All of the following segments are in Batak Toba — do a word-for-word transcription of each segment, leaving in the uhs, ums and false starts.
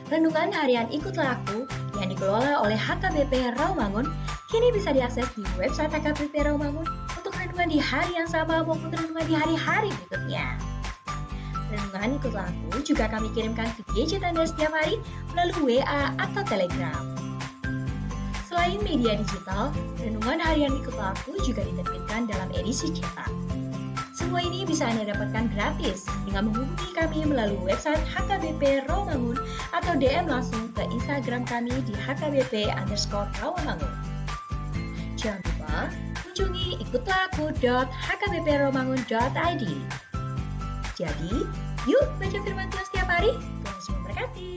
Renungan harian Ikutlah Aku yang dikelola oleh H K B P Rawamangun kini bisa diakses di website H K B P Rawamangun untuk renungan di hari yang sama maupun renungan di hari-hari berikutnya. Renungan Ikutlah Aku juga kami kirimkan ke gadget Anda setiap hari melalui W A atau Telegram. Selain media digital, renungan harian Ikutlah Aku juga diterbitkan dalam edisi cetak. Semua ini bisa Anda dapatkan gratis dengan menghubungi kami melalui website H K B P Rawamangun atau D M langsung ke Instagram kami di H K B P underscore Rawamangun. Jangan lupa kunjungi ikutlah aku dot H K B P rawamangun dot I D. Jadi, yuk baca firman Tuhan setiap hari. Tuhan Yesus memberkati.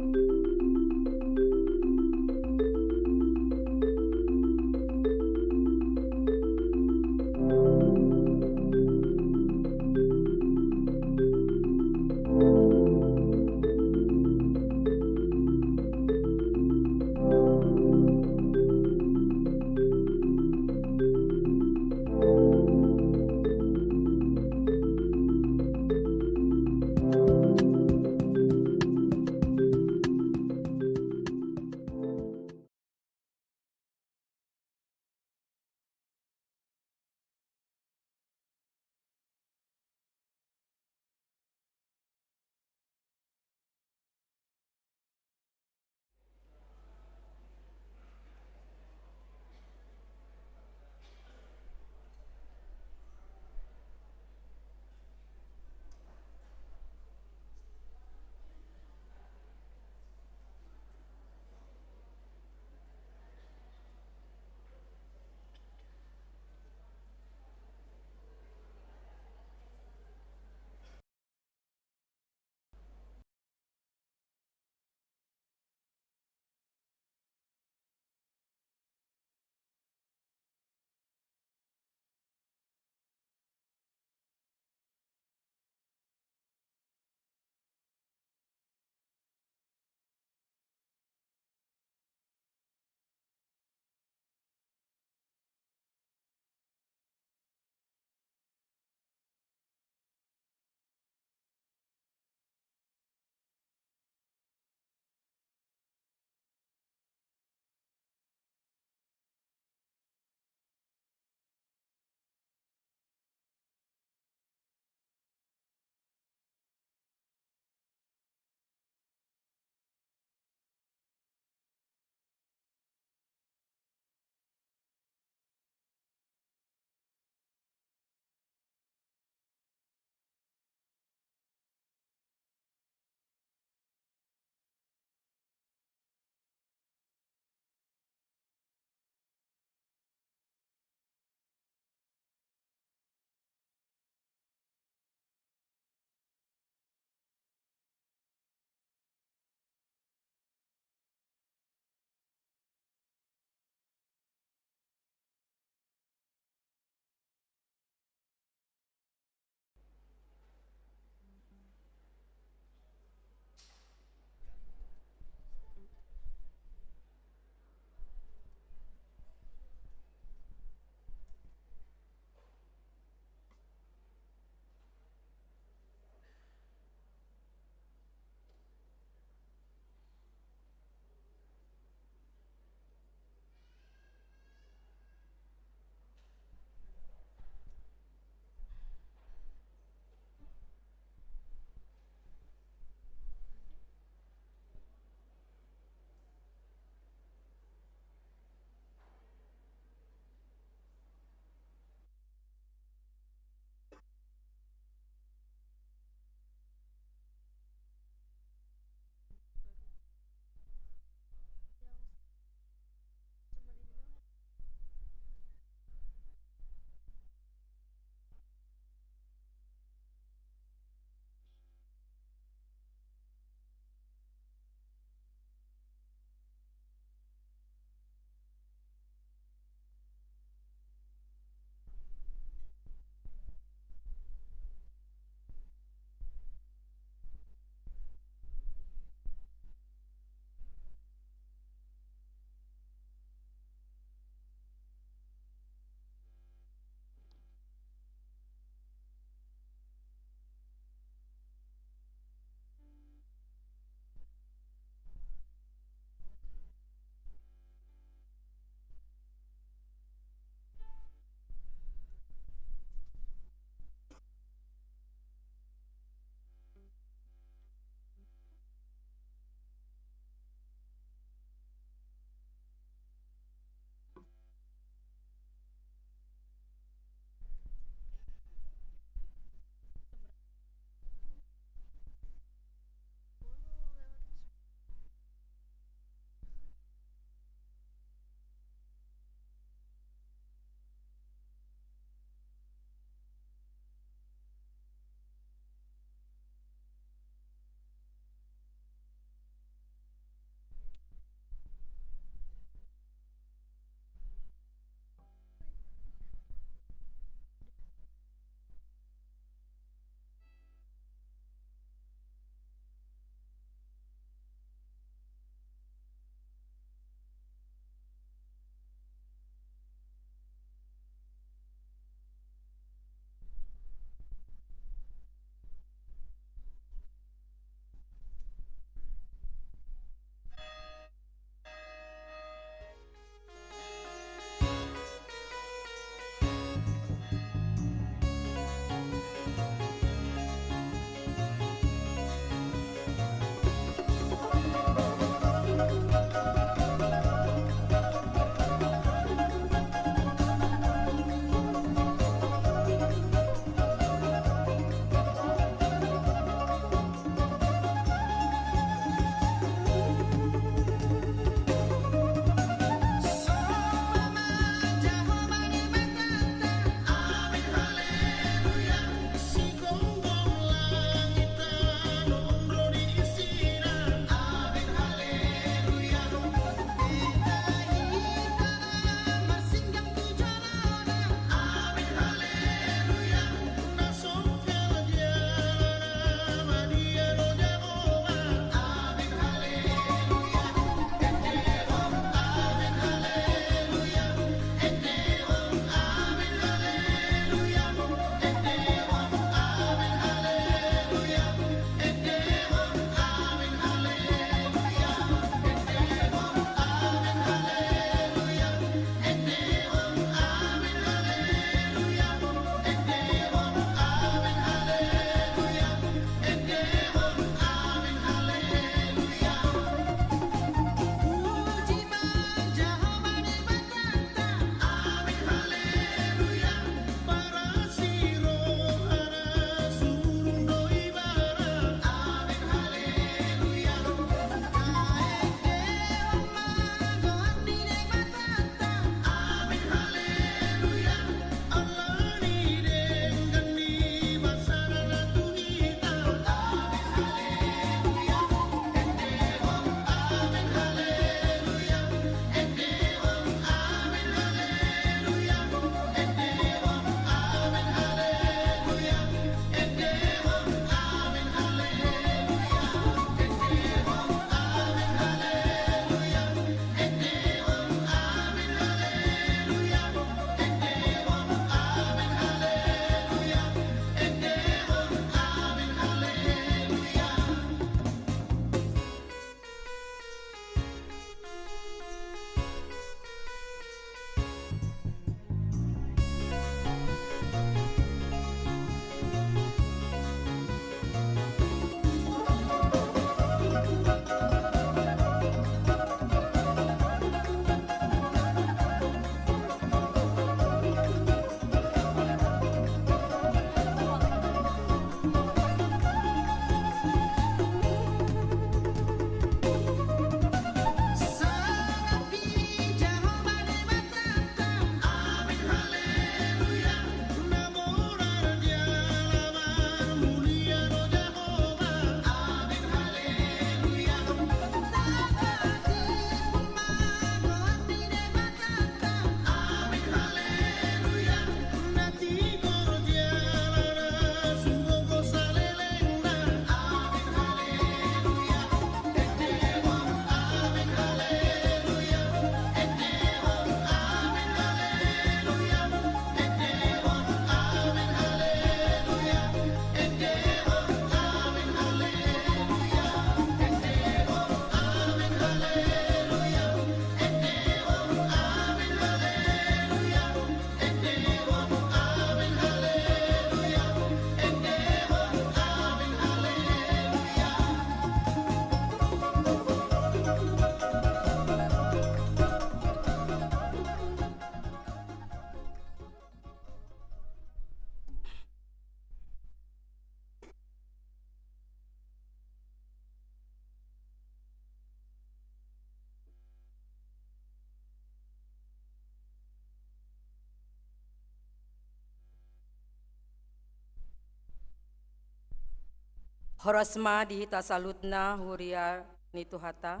Horas ma di hita saluhutna huria ni Tuhanta.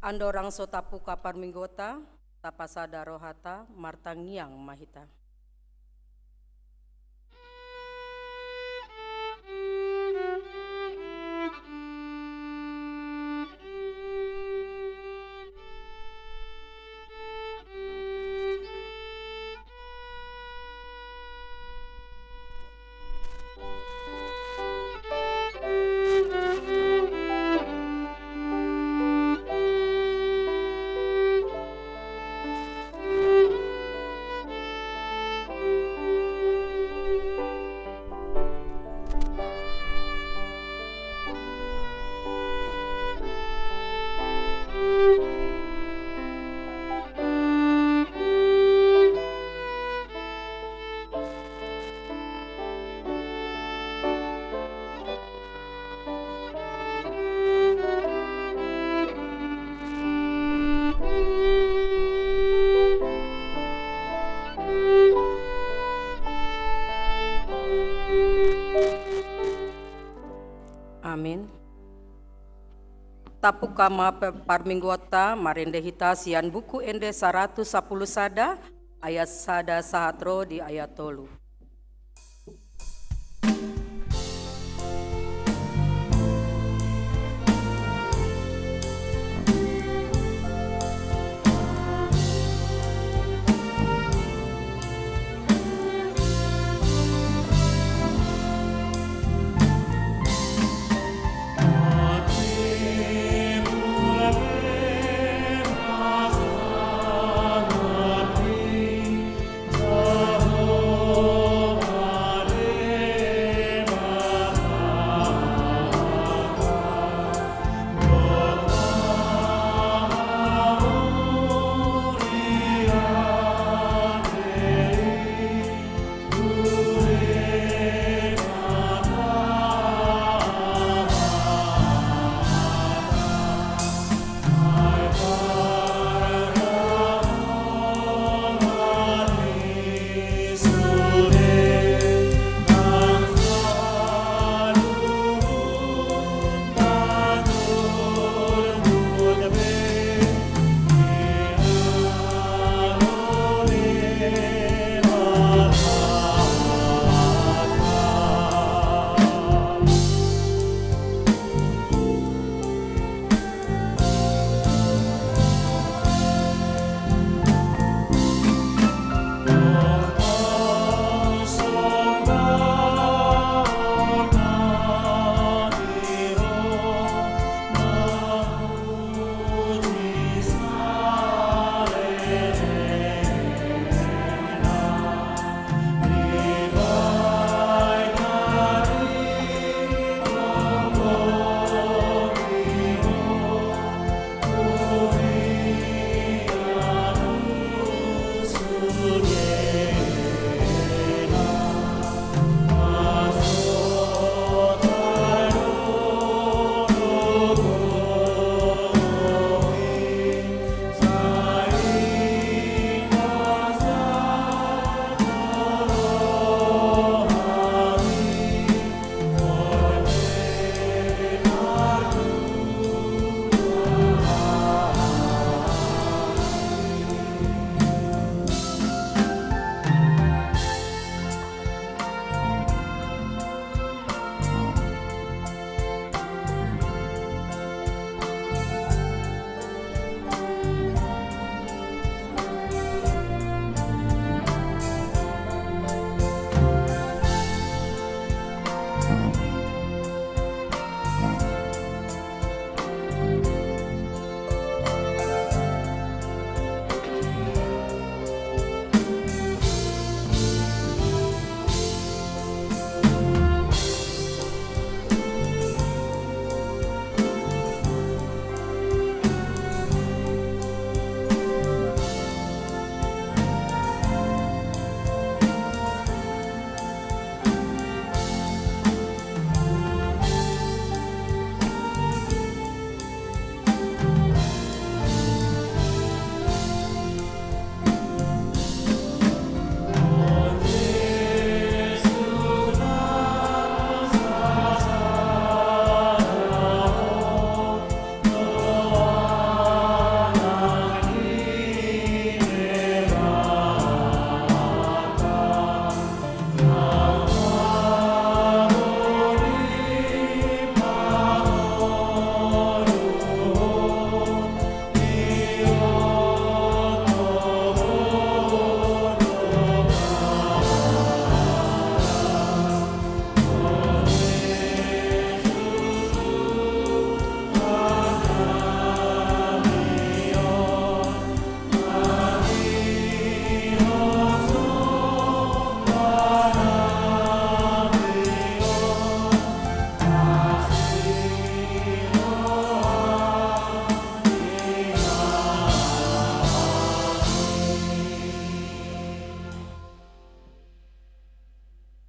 Andorang so tapuka parmingguonta, tapasada rohanta, martangiang ma hita. Amin. Tapuka ma pe-, parmingguonta, marende hita sian Buku Ende saratus sampulu sada, ayat sada sahat ro di ayat tolu.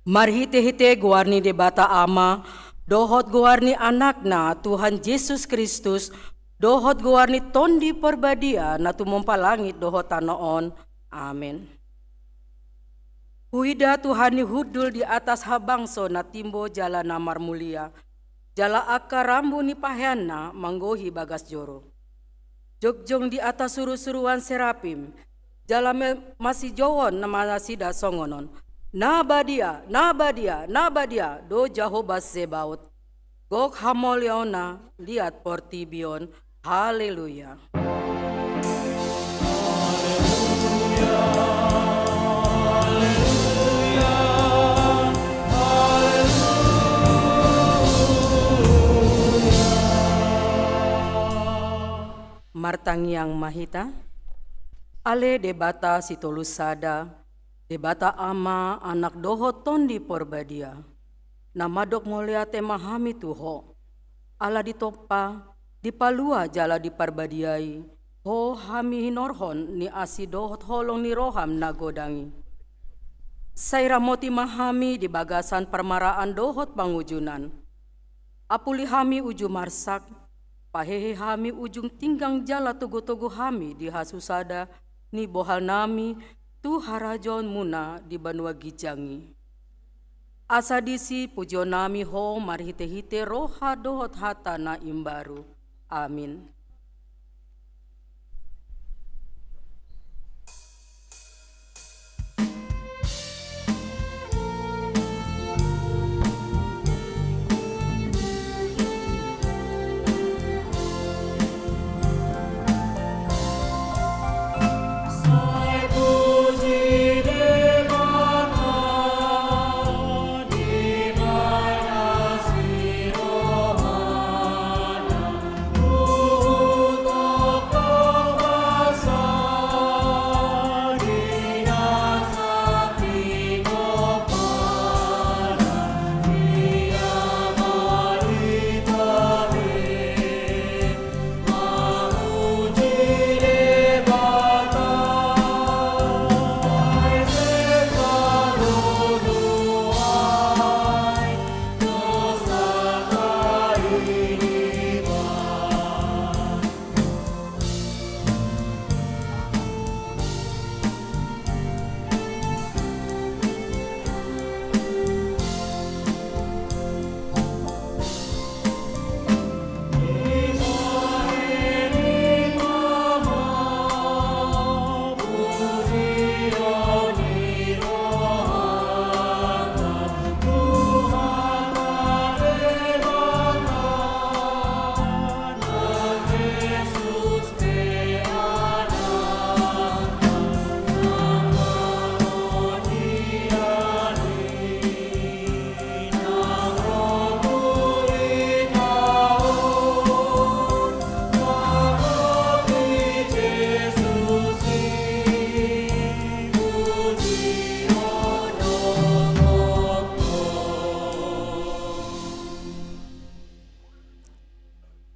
Marhite-hite goar ni Debata Ama, dohot goar ni Anakna, Tuhan Jesus Kristus, dohot goar ni Tondi Porbadia, na tumompa langit dohot tano on. Amen. Huida Tuhan ni hundul di atas habangso na timbo jala na marmulia, jala angka rambu ni paheanna manggohi bagas joro. Jongjong di atas suru-suruan serapim, jala me-, masijouhon na manasida songon on: Na badia, na badia, na badia do Jahowa Zebaot. Gok hamauliaonna liat portibi on. Haleluya. Martangiang ma hita. Ale Debata Sitolu Sada, Debata Ama, Anak dohot Tondi Porbadia, na mandok mauliate ma hami tu Ho, ala ditompa, dipalua jala diparbadiai Ho hami hinorhon ni asi dohot holong ni roham na godang i. Sai ramoti ma hami di bagasan parmaraan dohot pangunjunan. Apuli hami uju marsak, pahehe hami ujung pinggan jala togu-togu hami di hasusada ni bohalnami tu harajaonmuna di banua ginjang i. Asa disi pujionnami Ho marhite-hite roha dohot hata na imbaru. Amin.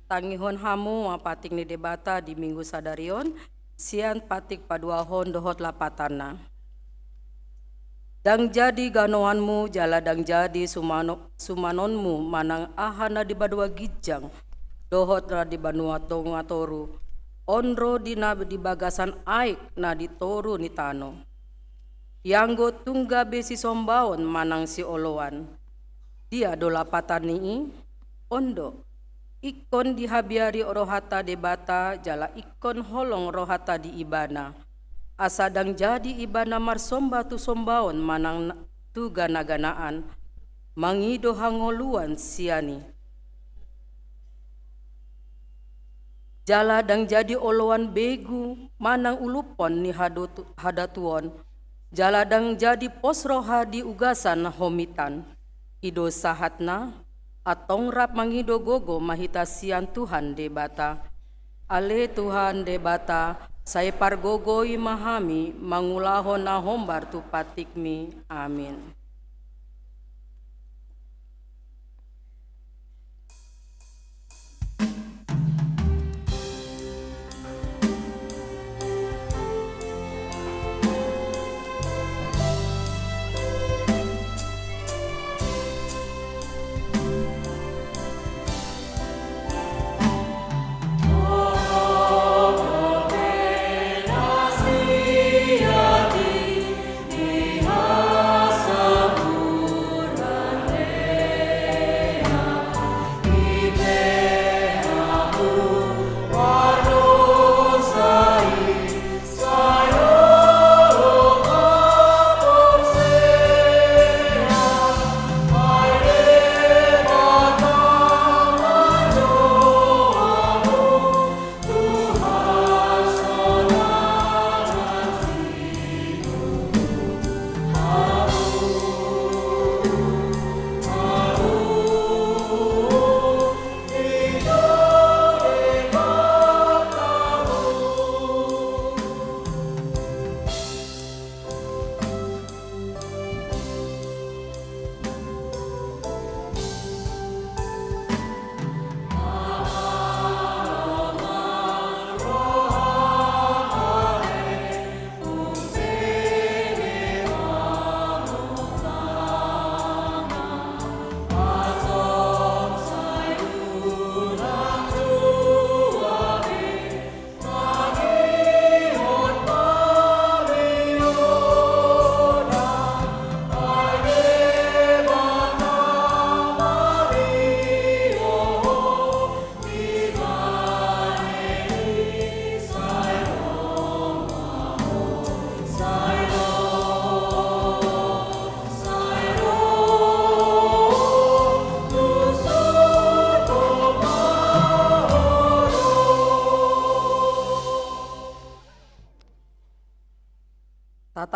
Tangihon hamu ma patik ni Debata di Minggu sadari on, sian patik paduahon dohot lapatanna. Ndang jadi ganoanmu, jala ndang jadi sumano-, sumanonmu manang aha na di banua ginjang dohot na di banua tonga toru, on ro di na di bagasan aek na di toru ni tano. Ianggo tung gabe sisombaon manang sioloan. Dia do lapatan ni i? On do: Ingkon dihabiari rohanta Debata, jala ingkon holong rohanta di Ibana. Asa ndang jadi Ibana marsomba tu sombaon manang na-, tu gana-ganaan, mangido hangoluan sian i. Jala ndang jadi oloan begu manang uluphon ni hadotu-, hadatuon, jala ndang jadi pos roha di ugasan homitan. I do sahatna, antong rap mangido gogo ma hita sian Tuhan Debata. Ale Tuhan Debata, sai pargogoi ma hami mangulahon na hombar tu patikmi. Amin.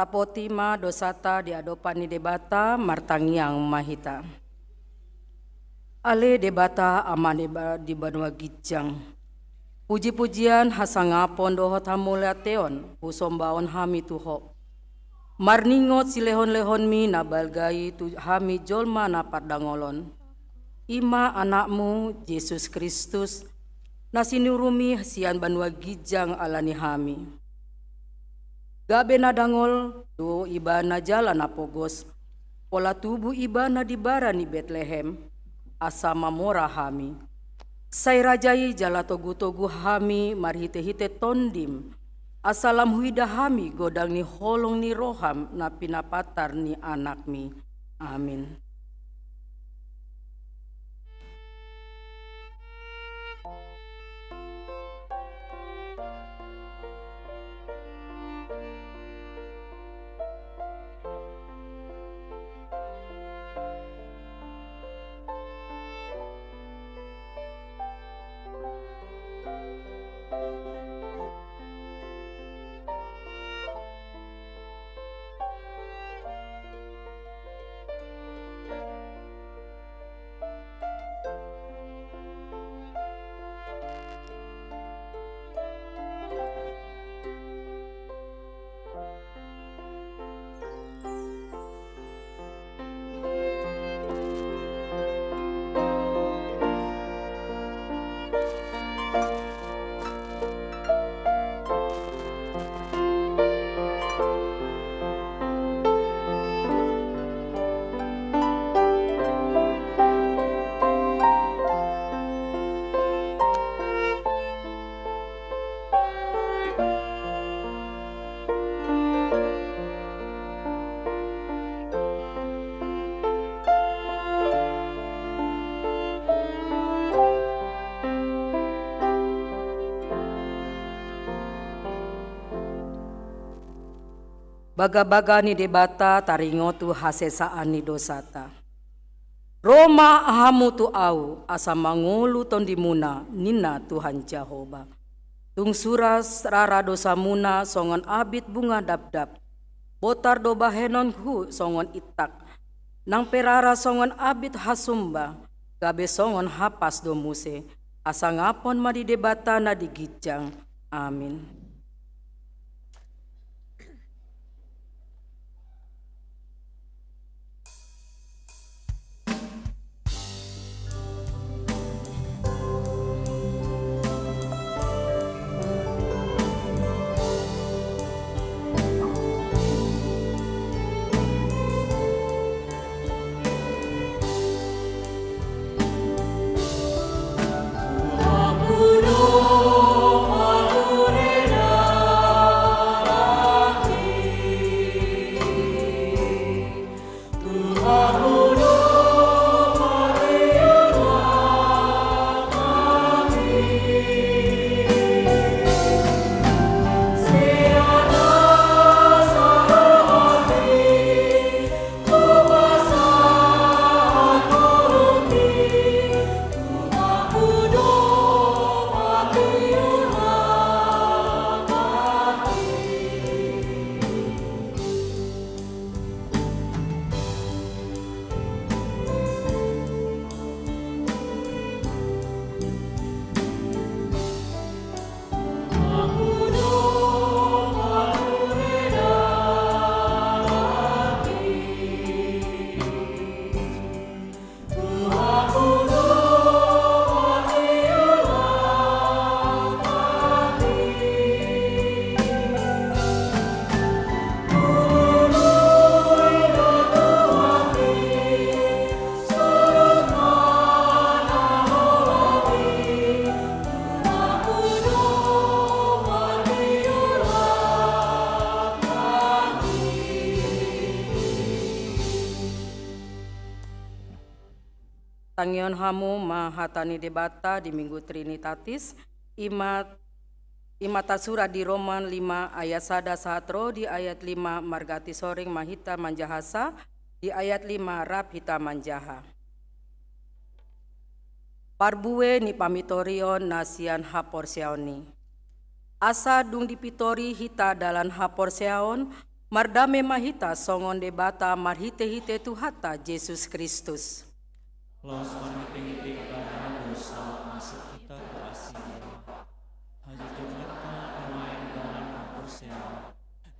Tapoti ma dosata di adopan ni Debata, martangiang ma hita. Ale Debata, Ama ni ba-, di banua ginjang. Puji-pujian, hasangapon dohot hamauliateon husombahon hami tu Ho. Marningot silehon-lehonmi na balga i tu hami jolma na pardangolon. I ma Anakmu, Jesus Kristus, na sinurumi sian banua ginjang ala ni hami. Gabe na dangol do Ibana jala na pogos, pola tubu Ibana di bara ni Betlehem, asa mamora hami. Sai Raja i jala togu-togu hami marhite-hite Tondim, asa lam huida hami godang ni holong ni roham na pinapatar ni Anakmi. Amin. Bagabaga ni Debata taringot tu hasesaan ni dosata. Ro ma hamu tu Ahu, asa mangolu tondimuna, ninna Tuhan Jahowa. Tung sura rara dosamuna songon abit bunga dabdab, botar do bahenonku songon intak, nang pe rara songon abit hasumba, gabe songon hapas do muse, hasangapon ma di Debata na di ginjang. Amin. Tangihon hamu ma hata ni Debata di Minggu Trinitatis, i ma, i ma tasurat di Roma lima ayat sada sahat ro di ayat lima, marga hatisoring ma hita manjaha sa, di ayat lima rap hita manjaha. Parbue ni pamitorion na sian haporseaon i. Asa dung dipitori hita dalan haporseaon, Mardame ma hita songon Debata marhite-hite Tuhanta Jesus Kristus. Laos marhite-hite Ibana do saut masuk hita tu asi ni roha. Hajujunganta nuaeng dalan haporseaon,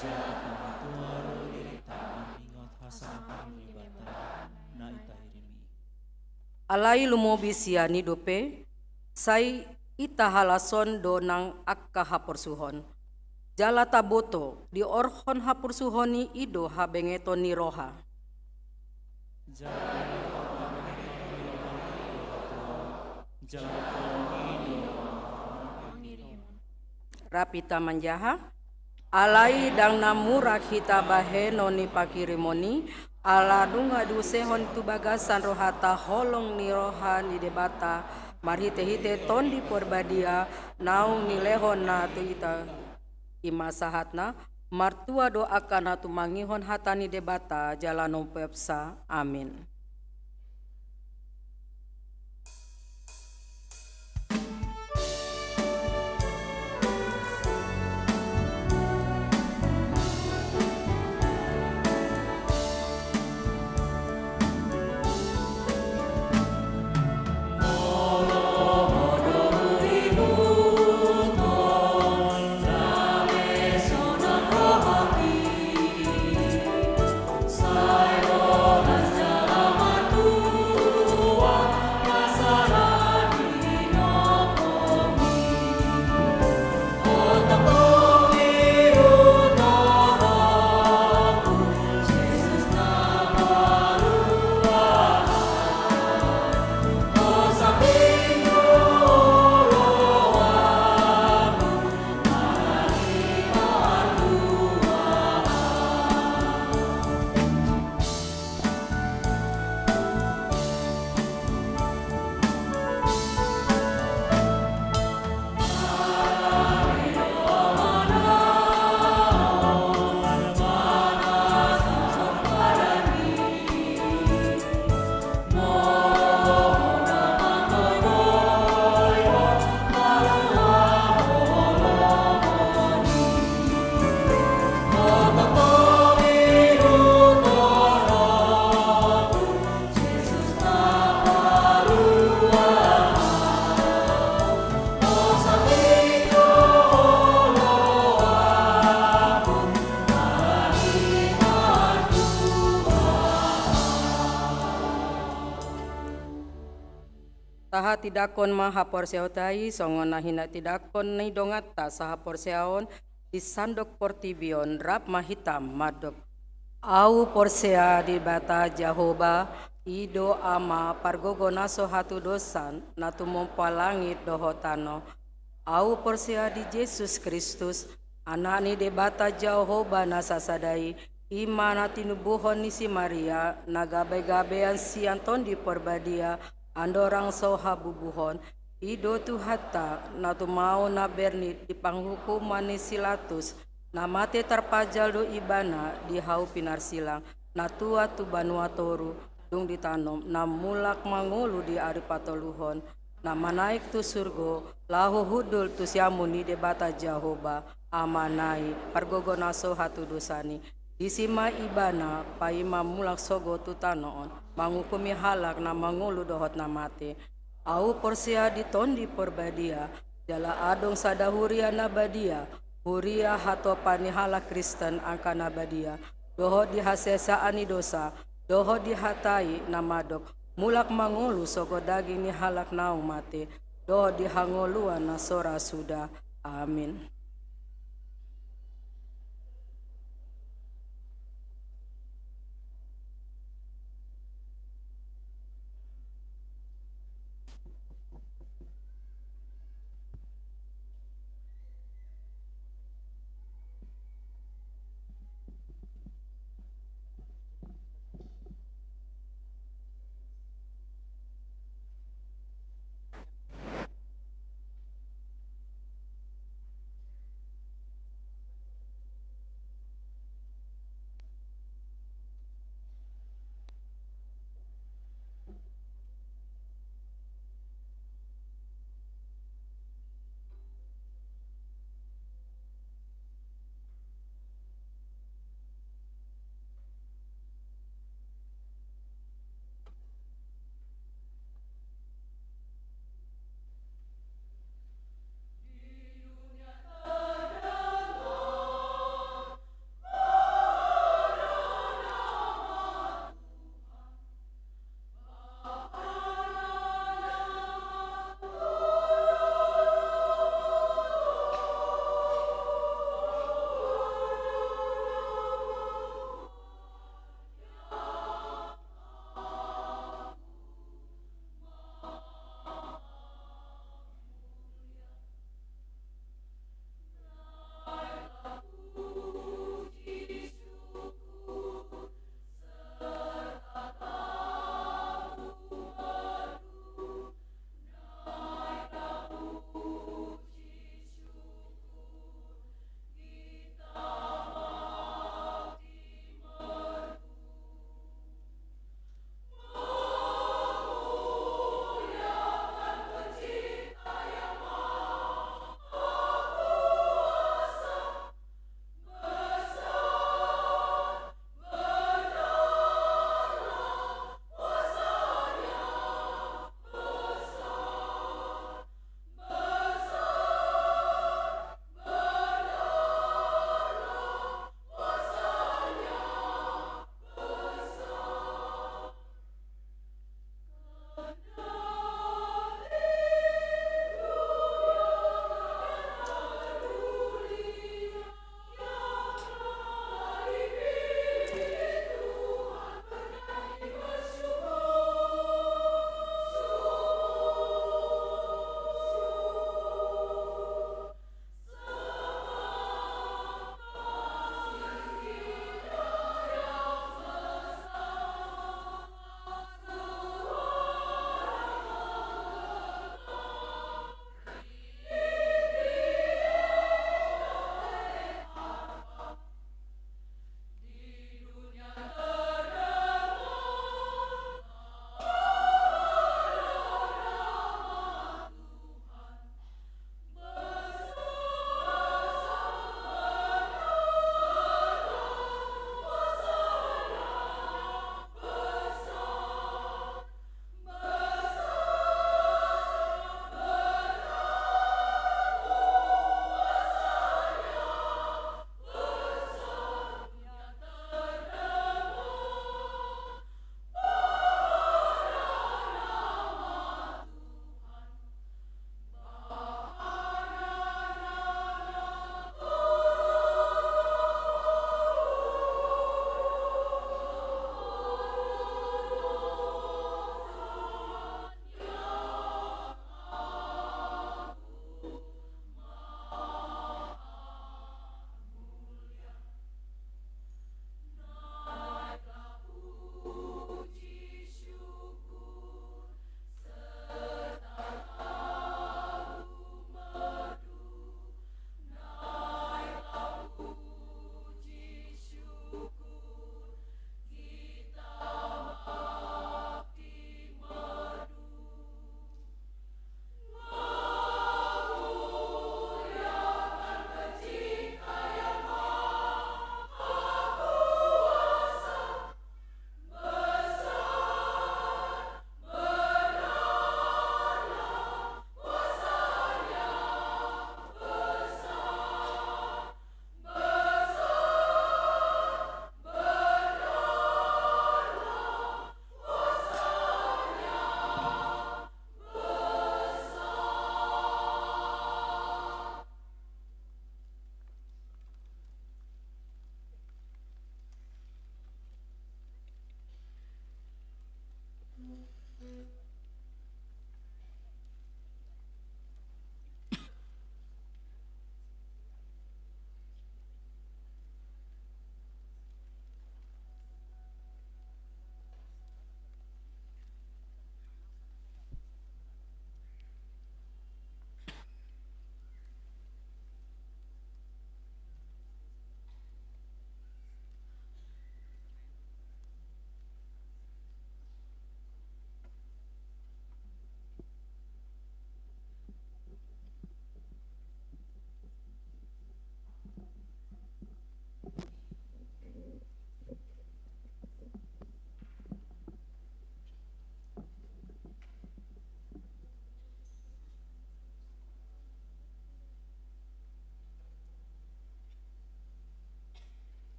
jala pamatua do dirinta marningot hasangapon ni Debata na itahirimi. Alai lumobi sian i dope, sai itahalashon do nang angka haporsuhon. Jala taboto, diorhon haporsuhon i i do habengeton ni roha. Jala diorhon habengeton ni roha i do hatuaon, jala tolong i do panghirimon. Rap hita manjaha. Alai ndang na murak hita bahenon ni panghirimon i, ala nunga diusehon tu bagasan rohanta holong ni roha ni Debata, marhite-hite Tondi Porbadia, naung nilehonna tu hita. I ma sahatna, martua do angka na tumangihon hata ni Debata, jala na umpeopsa. Amin. Tahatindangkon ma haporseaonta i songon na hinatindangkon ni donganta sahaporseaon di sandok portibi on. Rap ma hita mandok. Ahu porsea di Debata Jahowa, i do Ama pargogo na so hatudosan, na tumompa langit dohot tano. Ahu porsea di Jesus Kristus, Anak ni Debata Jahowa na sasada i, i ma na tinubuhon ni si Maria, na gabe-gabean sian Tondi Porbadia, andorang so habubuhon. I do Tuhanta, na tumaon na bernit di panghukuman ni si Latus, na mate tarpajal do Ibana di hau pinarsilang, na tuat tu banua toru, dung ditanom, na mulak mangolu di ari patoluhon, na manaek tu surgo, laho hundul tu siamun ni Debata Jahowa, Amana i, pargogo na so hatudosan i. Disi ma Ibana paima mulak sogot tu tano on, manguhumi halak na mangolu dohot na mate. Ahu porsea di Tondi Porbadia, jala adong sada huria na badia, huria hatopan ni halak Kristen angka na badia, dohot di hasesaan ni dosa, dohot di hata i na mandok, mulak mangolu sogot daging ni halak naung mate, dohot di hangoluan na so ra suda. Amin.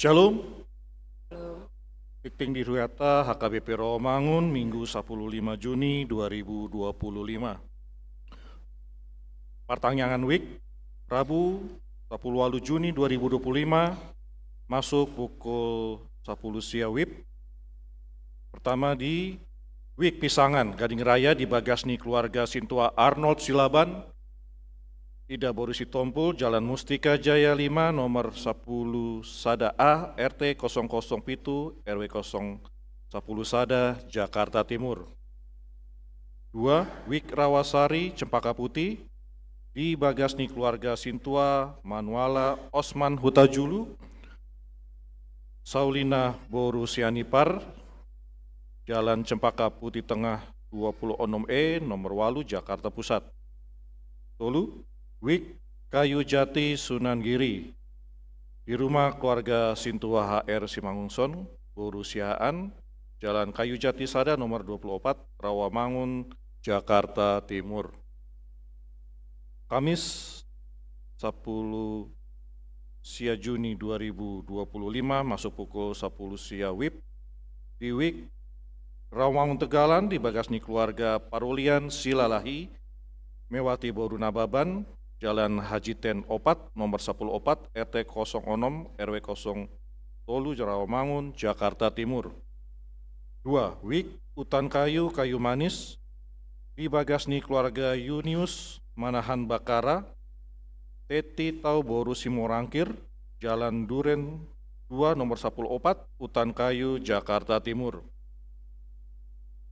Shalom. Tingting di Ruata, H K B P Rawamangun, Minggu sapuluh lima Juni dua ribu dua puluh lima. Partangiangan WIB, Rabu, sapuluh walu Juni dua ribu dua puluh lima, masuk pukul sapuluh sia WIB. Pertama di WIB Pisangan, Gading Raya, di bagas ni keluarga sintua Arnold Silaban, Ida boru Sitompul, Jalan Mustika Jaya lima, nomor sapuluh sada A, R T kosong kosong pitu, R W kosong sapuluh sada, Jakarta Timur. Dua, WIB Rawasari, Cempaka Putih, di bagas ni keluarga sintua Manuala Osman Hutajulu, Saulina boru Sianipar, Jalan Cempaka Putih Tengah dua puluh enam E, nomor walu, Jakarta Pusat. Tolu, WIB Kayu Jati, Sunan Giri, di rumah keluarga sintua H R Simangunsong boru Siahaan, Jalan Kayu Jati sada, nomor dua puluh opat, Rawamangun, Jakarta Timur. Kamis, sapuluh sia Juni dua ribu dua puluh lima, masuk pukul sapuluh sia WIB, di WIB Rawamangun Tegalan, di bagas ni keluarga Parulian Silalahi, Mewati boru Nababan, Jalan Haji Ten opat, nomor sapuluh opat, R T kosong onom, R W kosong tolu, Rawamangun, Jakarta Timur. Dua, WIB Utan Kayu, Kayu Manis, di bagas ni keluarga Yunius Manahan Bakara, Teti Tau boru Simorangkir, Jalan Duren dua, nomor sapuluh opat, Utan Kayu, Jakarta Timur.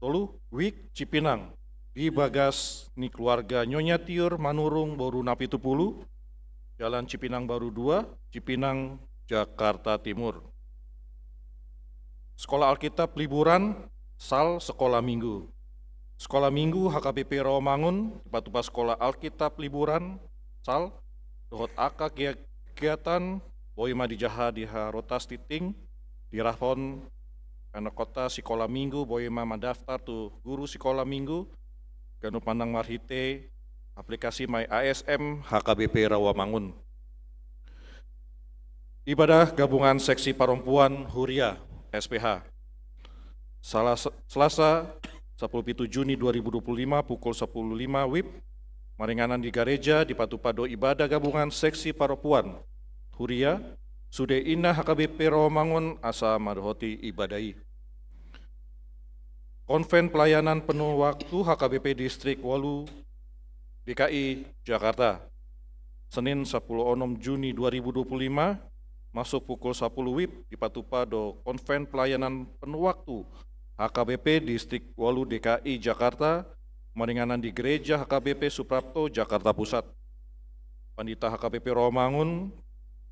Tolu, WIB Cipinang, di bagas ni keluarga Nyonya Tiur Manurung boru Napitupulu, Jalan Cipinang Baru dua, Cipinang, Jakarta Timur. Sekolah Alkitab liburan, sal sekolah minggu. Sekolah minggu H K B P Rawamangun, dipatupa Sekolah Alkitab liburan, sal, dohot angka kegiatan, boi ma dijaha di harotas tingting, dirahon, karena kota sekolah minggu, boi ma mandaftar tu guru sekolah minggu, ganup manang marhite aplikasi My A S M H K B P Rawamangun. Ibadah Gabungan Seksi Parompuan Huria, S P H. Salasa, Selasa, sapuluh pitu Juni dua ribu dua puluh lima, pukul sapuluh lima WIB, maringanan di gareja, dipatupa do ibadah Gabungan Seksi Parompuan Huria, sude inna H K B P Rawamangun asa mandohoti ibadah i. Konven Pelayanan Penuh Waktu H K B P Distrik walu D K I Jakarta. Senin, sapuluh onom Juni dua ribu dua puluh lima, masuk pukul sapuluh WIB, dipatupa do Konven Pelayanan Penuh Waktu H K B P Distrik walu D K I Jakarta, maringanan di Gereja H K B P Suprapto, Jakarta Pusat. Pandita H K B P Rawamangun,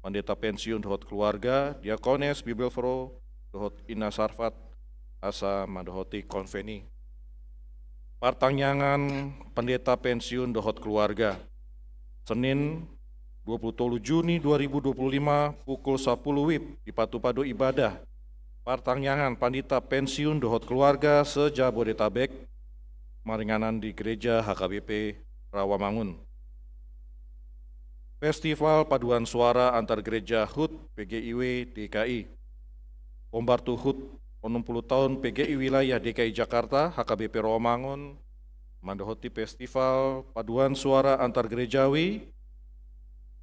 Pandita pensiun dohot keluarga, Diakones Bibelvrouw, dohot Inna Sarfat, asa mandohoti konven i. Partangiangan Pandita pensiun dohot keluarga. Senin, dua puluh tolu Juni dua ribu dua puluh lima, pukul sapuluh WIB, dipatupa do ibadah partangiangan Pandita pensiun dohot keluarga se-Jabodetabek, maringanan di Gereja H K B P Rawamangun. Festival Paduan Suara Antar Gereja HUT P G I W D K I. Hombar tu HUT onom puluh taon P G I Wilayah D K I Jakarta, H K B P Rawamangun, mandohoti Festival Paduan Suara Antar Gerejawi,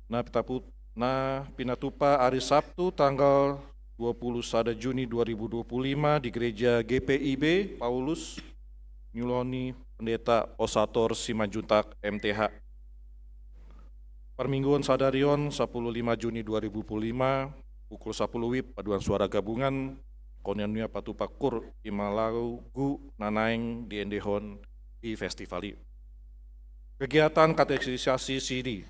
na pitapu-, na pinatupa ari Sabtu tanggal dua puluh sada Juni dua ribu dua puluh lima di Gereja G P I B Paulus, niulahon ni Pendeta Osator Simanjuntak, M T H. Parmingguon sadari on, sapuluh lima Juni dua ribu dua puluh lima, pukul sapuluh WIB, paduan suara gabungan, konean nuaeng patupa KUR Imalagu na naeng diendehon di festival i. Kegiatan katekisasi sidi.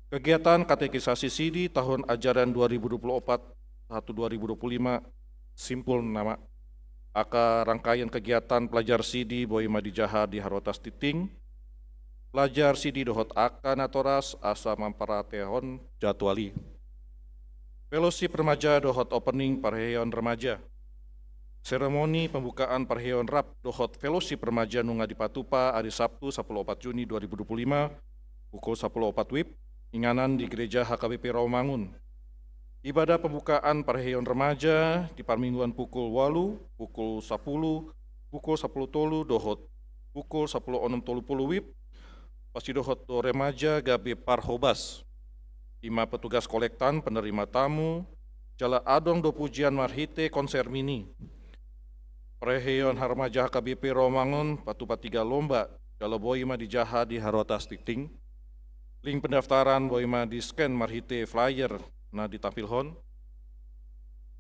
Kegiatan katekisasi sidi tahun ajaran dua ribu dua puluh opat satu dua ribu dua puluh lima simpul nama. Angka rangkaian kegiatan pelajar sidi boi ma dijaha di harotas tingting. Pelajar sidi dohot angka natoras asa mamparateahon jadwal i. Fellowship remaja dohot opening parheheon remaja. Seremoni pembukaan parheheon rap dohot fellowship remaja nunga dipatupa ari Sabtu sapuluh opat Juni dua ribu dua puluh lima, pukul sapuluh opat WIB, inganan di Gereja H K B P Rawamangun. Ibadah pembukaan parheheon remaja di parmingguan pukul ualu, pukul sapulu, pukul sapulu tolu dohot pukul sapulu onom tolu pulu WIB, pasti dohot do remaja gabe parhobas. Ima petugas kolektan, penerima tamu, jala adong do pujian marhite konser mini. Parheheon remaja H K B P Rawamangun patupa tiga lomba, jala boi ma dijaha di harotas tingting. Link pendaftaran boi ma di-scan marhite flyer na ditampilhon.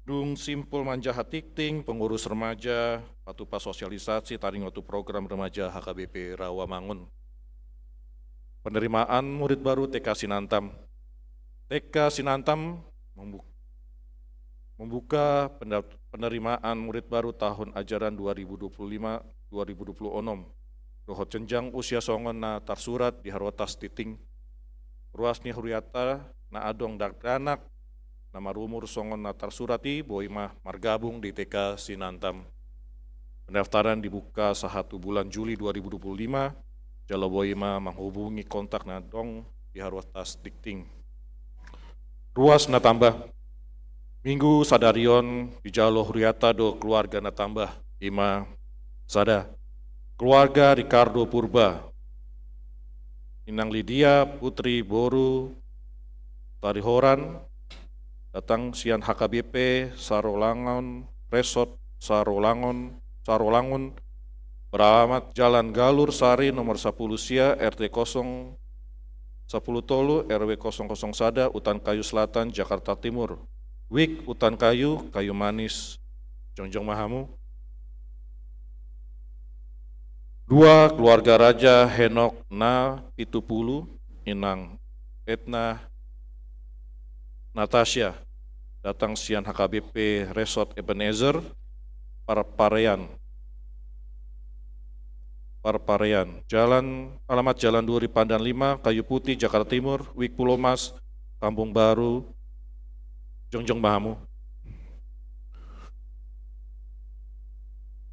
Dung simpul manjaha tingting, pengurus remaja patupa sosialisasi taringot tu program remaja H K B P Rawamangun. Penerimaan murid baru T K Sinantam. T K Sinantam membu-, membuka penda-, penerimaan murid baru tahun ajaran dua ribu dua puluh lima dua ribu dua puluh enam dohot jenjang usia songon na tarsurat di harotas tingting. Ruas ni huriata na adong dakdanak na marumur songon na tarsurat i boi ma margabung di T K Sinantam. Pendaftaran dibuka sahat tu bulan Juli dua ribu dua puluh lima, jala boi ma manghubungi kontak na adong di harotas tingting. Ruas na tamba. Minggu sadari on dijalo huriata do keluarga na tamba, ima sada, keluarga Ricardo Purba, Inang Lydia Putri boru Tarihoran, datang sian H K B P Sarolangun, Resort Sarolangun, Sarolangun, beralamat Jalan Galur Sari nomor sapulu sia, R T kosong sapulu tolu, R W kosong kosong sada, Utan Kayu Selatan, Jakarta Timur. WIK Utan Kayu, Kayu Manis. Jongjong ma hamu. Dua, keluarga Raja Henok Napitupulu, Inang Etna Natasha, datang sian H K B P Resort Ebenezer, Parparean. Parparean. Jalan, alamat Jalan Duri Pandan lima, Kayu Putih, Jakarta Timur, WIK Pulomas, Kampung Baru. Jongjong ma hamu.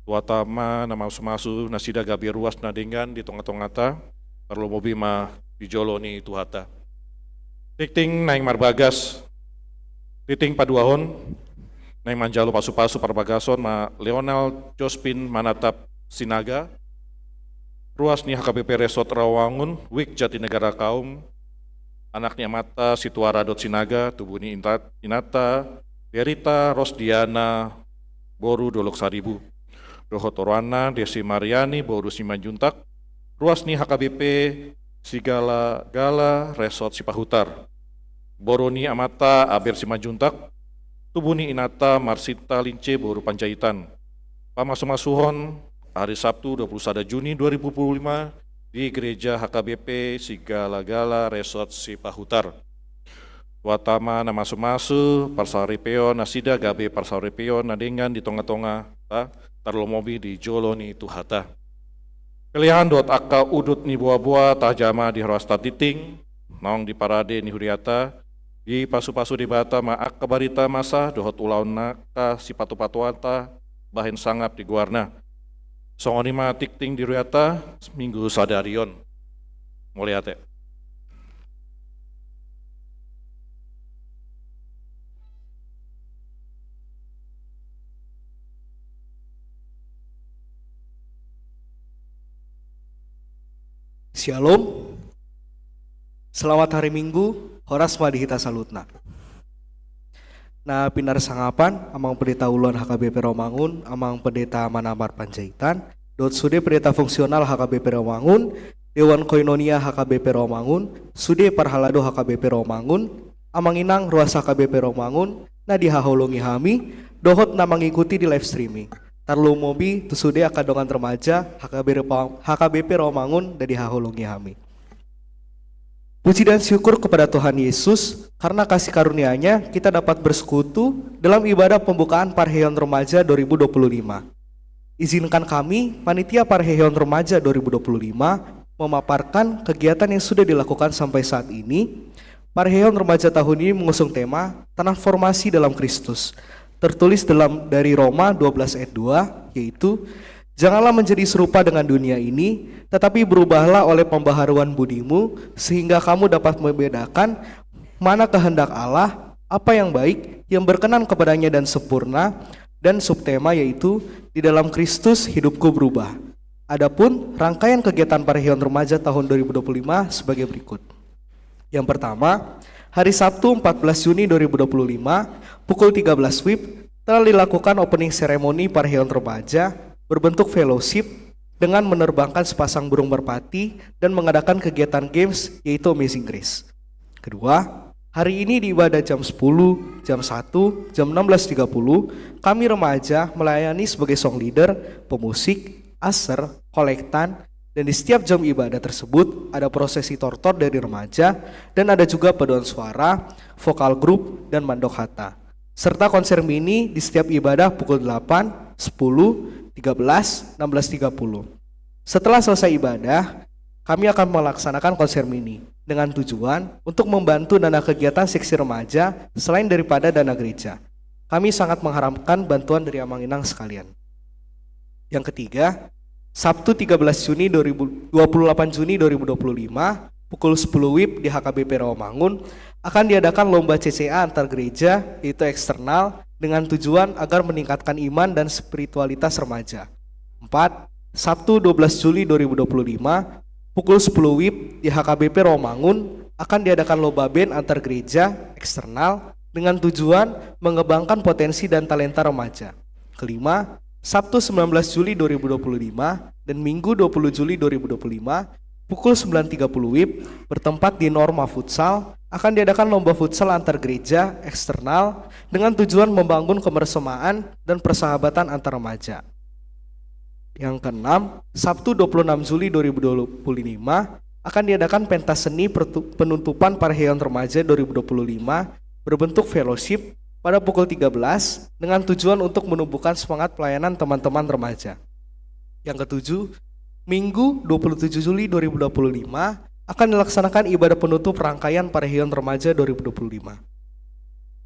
Tuatama na mamasu-masu nasida gabe ruas na denggan di tonga-tongata, tarlumobi ma di jolo ni Tuhanta. Tingting naeng marbagas. Tingting paduahon naeng manjalo pasu-pasu parbagason ma Leonel Jospin Manatap Sinaga, ruas ni H K B P Resort Rawamangun, WIK Jatinegara Kaum, anak ni amanta Situara dot Sinaga, tubu ni inta-, inanta Derita Rosdiana boru Dolok Saribu, dohot oroanna Desi Mariani boru Simanjuntak, ruas ni H K B P Sigala-gala Resort Sipahutar. Boru ni amanta Aber Simanjuntak, tubu ni inanta Marsinta Lince boru Panjaitan. Pamasu-masuhon hari Sabtu dua puluh sada Juni dua ribu dua puluh lima di Gereja H K B P Sigala-gala Resort Sipahutar. Tuatama na mamasu-masu, parsaripeon nasida gabe parsaripeon na denggan di tonga-tongata, tarlumobi di jolo ni Tuhanta. Kelehan dohot angka udut ni boa-boa tajama di ruas ta tingting, naung diparade ni huriata, dipasu-pasu Debata ma angka barita masa dohot ulaon angka sipatu-patuonta bahen sangap di goarna. Songon i ma tingting di huriata minggu sadari on. Mauliate. Syalom. Selamat hari Minggu, horas ma di hita saluhutna. Na pinarsangapan, Amang Pendeta Ulaon H K B P Rawamangun, Amang Pendeta Manambar Panjaitan, dohot sude pendeta fungsional H K B P Rawamangun, Dewan Koinonia H K B P Rawamangun, sude parhalado H K B P Rawamangun, Amang Inang ruas H K B P Rawamangun, na dihaholongi hami, dohot na mangikuti di live streaming. Tarlumobi tu sude angka dongan remaja H K B P Rawa-, H K B P Rawamangun na dihaholongi hami. Puji dan syukur kepada Tuhan Yesus, karena kasih karunia-Nya kita dapat bersekutu dalam ibadah pembukaan Parheheon Remaja dua ribu dua puluh lima. Izinkan kami, Panitia Parheheon Remaja dua ribu dua puluh lima, memaparkan kegiatan yang sudah dilakukan sampai saat ini. Parheheon Remaja tahun ini mengusung tema Transformasi dalam Kristus, tertulis dalam, dari Roma dua belas ayat dua, yaitu, "Janganlah menjadi serupa dengan dunia ini, tetapi berubahlah oleh pembaharuan budimu, sehingga kamu dapat membedakan mana kehendak Allah, apa yang baik, yang berkenan kepadanya dan sempurna, dan subtema yaitu di dalam Kristus hidupku berubah. Adapun rangkaian kegiatan parheheon remaja tahun dua ribu dua puluh lima sebagai berikut. Yang pertama, hari Sabtu empat belas Juni dua ribu dua puluh lima, pukul tiga belas W I B, telah dilakukan opening ceremony parheheon remaja berbentuk fellowship dengan menerbangkan sepasang burung merpati dan mengadakan kegiatan games, yaitu Amazing Grace. Kedua, hari ini di ibadah jam sepuluh, jam satu, jam enam belas tiga puluh, kami remaja melayani sebagai song leader, pemusik, usher, kolektan, dan di setiap jam ibadah tersebut ada prosesi tortor dari remaja dan ada juga paduan suara, vokal grup, dan mandok hata. Serta konser mini di setiap ibadah pukul delapan, sepuluh, tiga belas, enam belas tiga puluh. Setelah selesai ibadah, kami akan melaksanakan konser mini dengan tujuan untuk membantu dana kegiatan seksi remaja selain daripada dana gereja. Kami sangat mengharapkan bantuan dari Amang Inang sekalian. Yang ketiga, Sabtu tiga belas Juni dua ribu, dua puluh delapan Juni dua ribu dua puluh lima, pukul sepuluh W I B di H K B P Rawamangun, akan diadakan lomba C C A antar gereja, yaitu eksternal, dengan tujuan agar meningkatkan iman dan spiritualitas remaja. Empat, Sabtu dua belas Juli dua ribu dua puluh lima, pukul sepuluh W I B di H K B P Rawamangun, akan diadakan lomba band antar gereja, eksternal, dengan tujuan mengembangkan potensi dan talenta remaja. Kelima, Sabtu sembilan belas Juli dua ribu dua puluh lima dan Minggu dua puluh Juli dua ribu dua puluh lima, pukul sembilan tiga puluh W I B, bertempat di Norma Futsal, akan diadakan lomba futsal antar gereja, eksternal, dengan tujuan membangun kebersamaan dan persahabatan antar remaja. Yang keenam, Sabtu dua puluh enam Juli dua ribu dua puluh lima, akan diadakan pentas seni pertu-, penutupan parheheon remaja dua ribu dua puluh lima berbentuk fellowship pada pukul tiga belas dengan tujuan untuk menumbuhkan semangat pelayanan teman-teman remaja. Yang ketujuh, Minggu dua puluh tujuh Juli dua ribu dua puluh lima akan dilaksanakan ibadah penutup rangkaian parheheon remaja dua ribu dua puluh lima.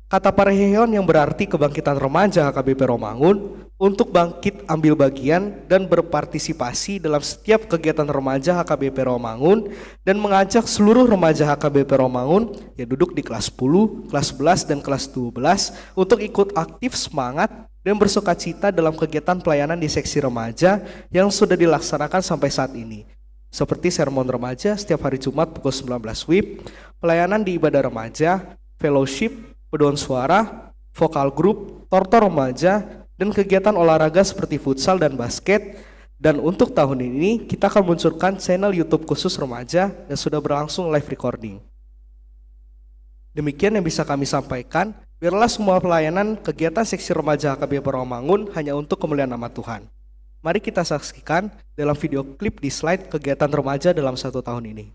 Kata parheheon yang berarti kebangkitan remaja H K B P Rawamangun untuk bangkit ambil bagian dan berpartisipasi dalam setiap kegiatan remaja H K B P Rawamangun dan mengajak seluruh remaja H K B P Rawamangun yang duduk di kelas sepuluh, kelas sebelas, dan kelas dua belas untuk ikut aktif, semangat, dan bersukacita dalam kegiatan pelayanan di seksi remaja yang sudah dilaksanakan sampai saat ini. Seperti sermon remaja setiap hari Jumat pukul sembilan belas W I B, pelayanan di ibadah remaja, fellowship, paduan suara, vokal grup, tortor remaja, dan kegiatan olahraga seperti futsal dan basket. Dan untuk tahun ini, kita akan meluncurkan channel YouTube khusus remaja dan sudah berlangsung live recording. Demikian yang bisa kami sampaikan. Biarlah semua pelayanan kegiatan seksi remaja H K B P Rawamangun hanya untuk kemuliaan nama Tuhan. Mari kita saksikan dalam video klip di slide kegiatan remaja dalam satu tahun ini.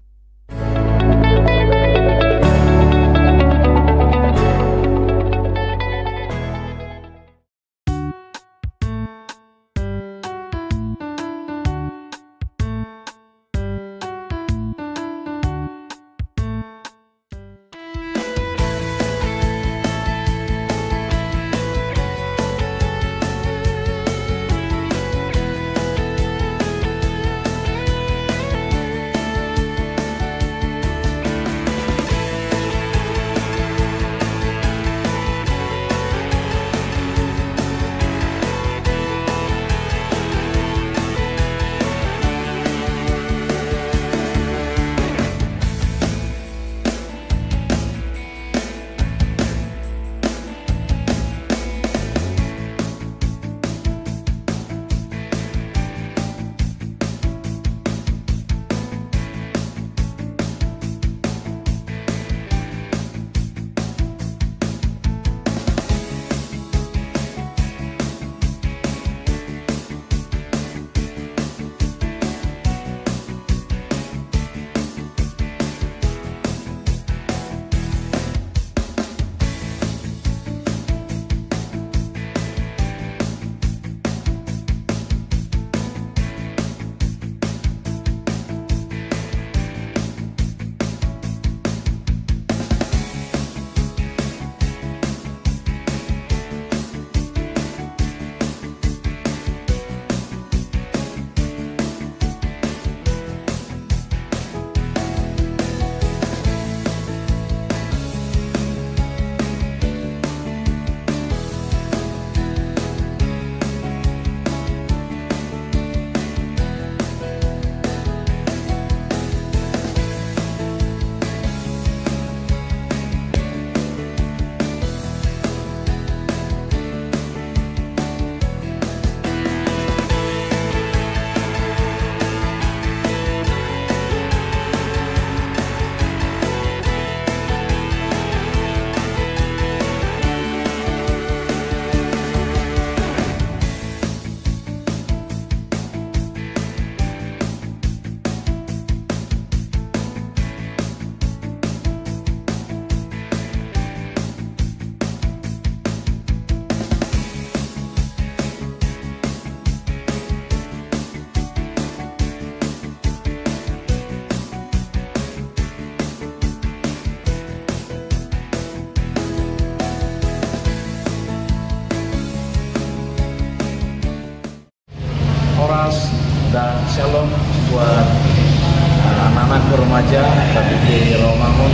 Remaja H K B P Rawamangun,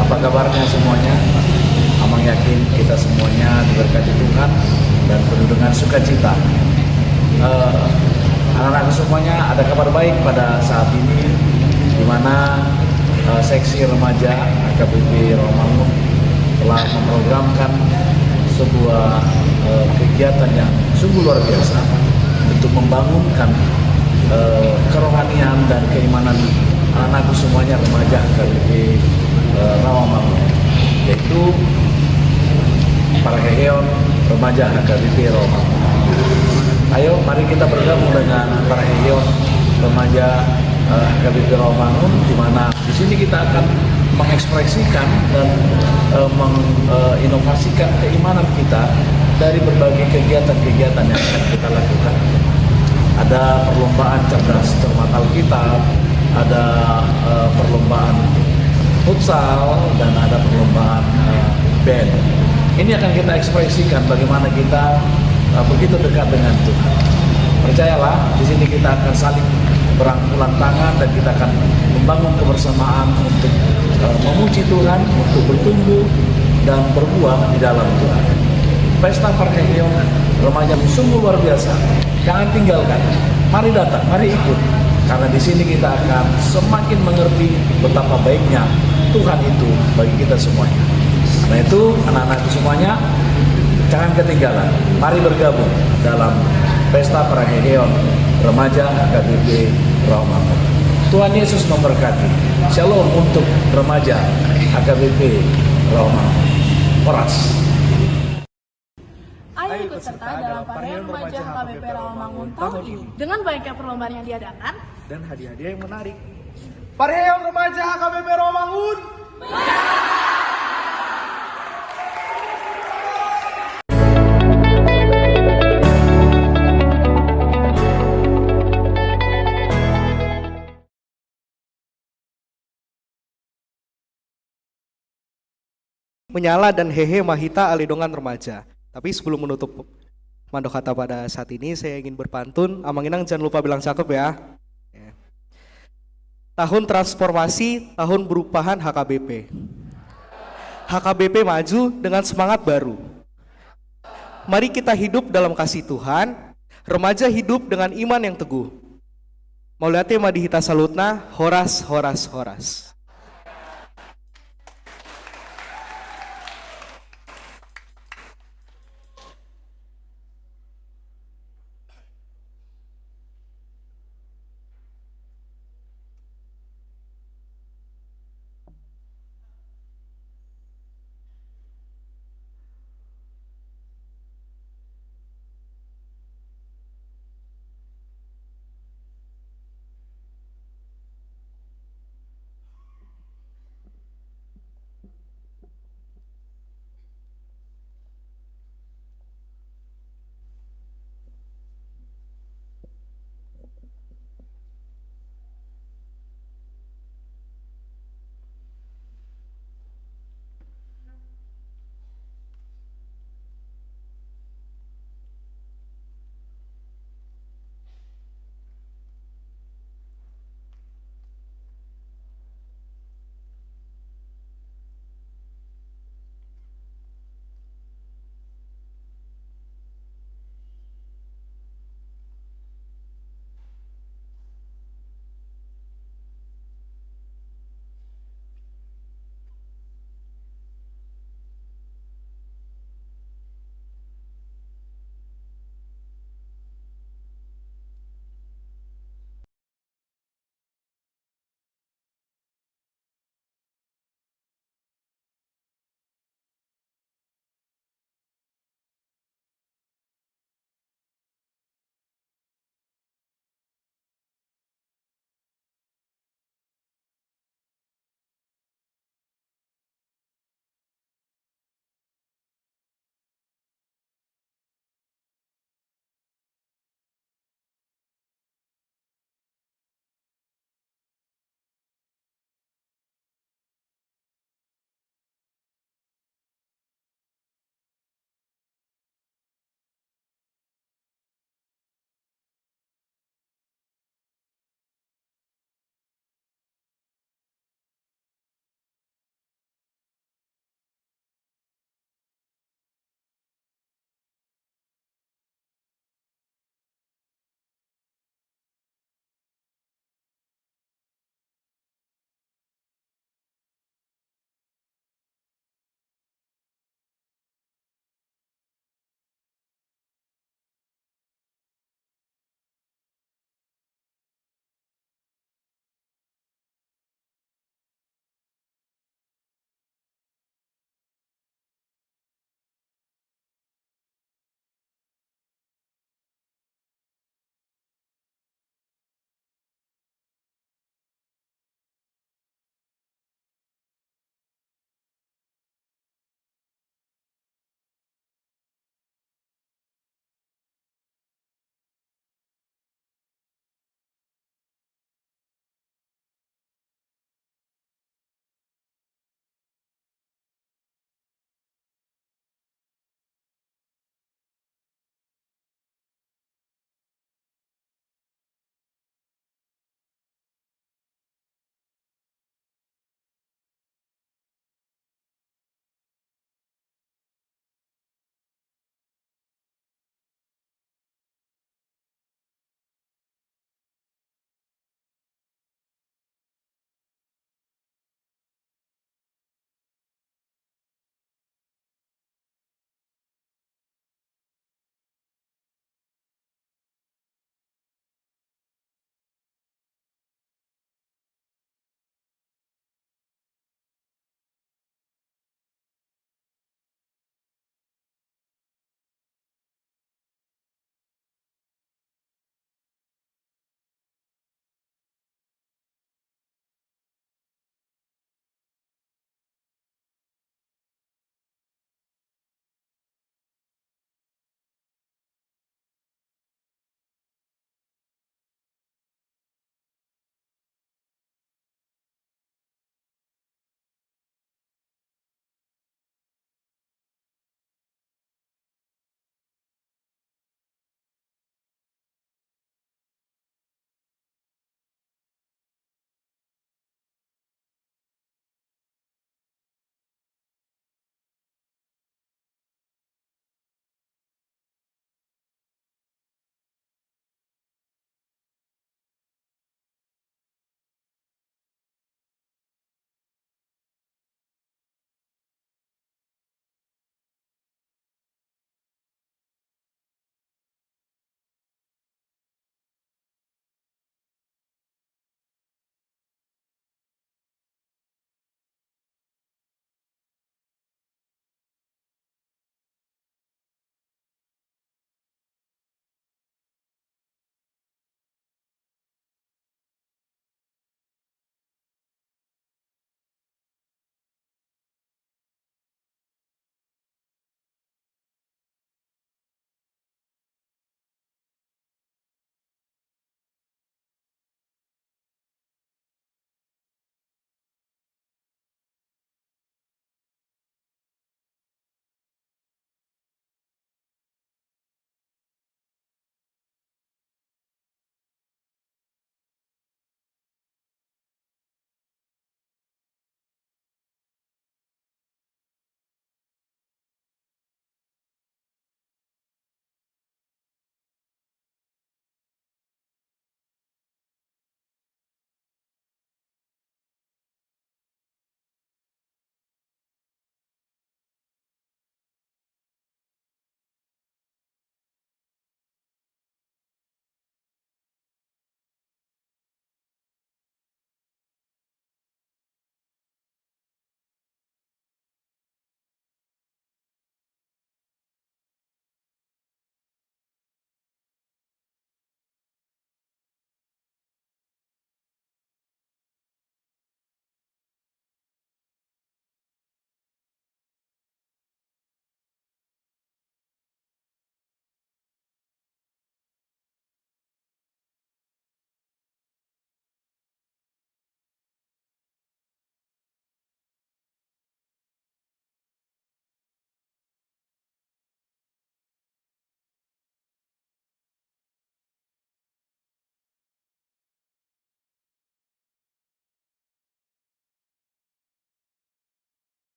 apa kabarnya semuanya? Amang yakin kita semuanya diberkati Tuhan dan penuh dengan sukacita. Eh, anak-anak semuanya, ada kabar baik pada saat ini, di mana, eh, seksi remaja H K B P Rawamangun telah memprogramkan sebuah, eh, kegiatan yang sungguh luar biasa untuk membangunkan, eh, kerohanian dan keimanan anak-anakku semuanya, remaja H K B P, eh, Rawamangun, yaitu parheheon remaja H K B P Rawamangun. Ayo, mari kita bergabung dengan parheheon remaja, eh, H K B P Rawamangun, di mana di sini kita akan mengekspresikan dan, eh, meng-, eh, inovasikan keimanan kita dari berbagai kegiatan-kegiatan yang akan kita lakukan. Ada perlombaan cerdas cermat Alkitab, ada, eh, perlombaan futsal, dan ada perlombaan, eh, band. Ini akan kita ekspresikan bagaimana kita, eh, begitu dekat dengan Tuhan. Percayalah, di sini kita akan saling berangkulan tangan dan kita akan membangun kebersamaan untuk, eh, memuji Tuhan, untuk bertumbuh dan berbuah di dalam Tuhan. Pesta parheheon remaja sungguh luar biasa. Jangan tinggalkan. Mari datang, mari ikut. Karena di sini kita akan semakin mengerti betapa baiknya Tuhan itu bagi kita semuanya. Karena itu, anak-anakku semuanya, jangan ketinggalan. Mari bergabung dalam pesta parheheon remaja H K B P Rawamangun. Tuhan Yesus memberkati. Shalom untuk remaja H K B P Rawamangun. Horas. Ayo ikut serta dalam parheheon remaja H K B P Rawamangun tahun ini. Dengan banyaknya perlombaan yang diadakan dan hadiah-hadiah yang menarik. Parheheon remaja H K B P Rawamangun. Menyala dan hehe ma hita ale dongan remaja. Tapi sebelum menutup mandok hata pada saat ini, saya ingin berpantun. Amang Inang jangan lupa bilang cakep ya. Ya. Tahun transformasi, tahun berupahan H K B P. H K B P maju dengan semangat baru. Mari kita hidup dalam kasih Tuhan, remaja hidup dengan iman yang teguh. Mauliate ma di hita saluhutna, horas, horas, horas.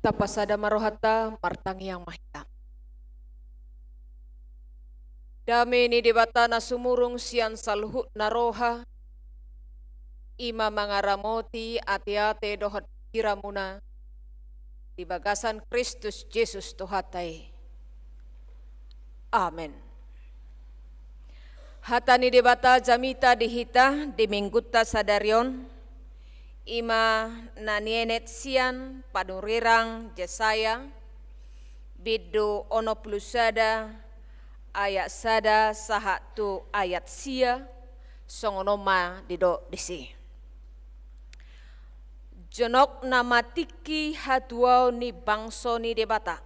Tapasada ma rohanta, martangiang ma hita. Dame ni Debata na sumurung sian saluhutna roha, i ma mangaramoti ateate dohot pikiranmuna di bagasan Kristus Jesus Tuhanta i. Amen. Hata ni Debata jamita di hita di minggunta sadari on, i ma na nienet sian panurirang Jesaya, bindu onom pulu sada, ayat sada sahat tu ayat sia, songon on ma didok disi. Jonok nama tingki hatuaon ni bangso ni Debata.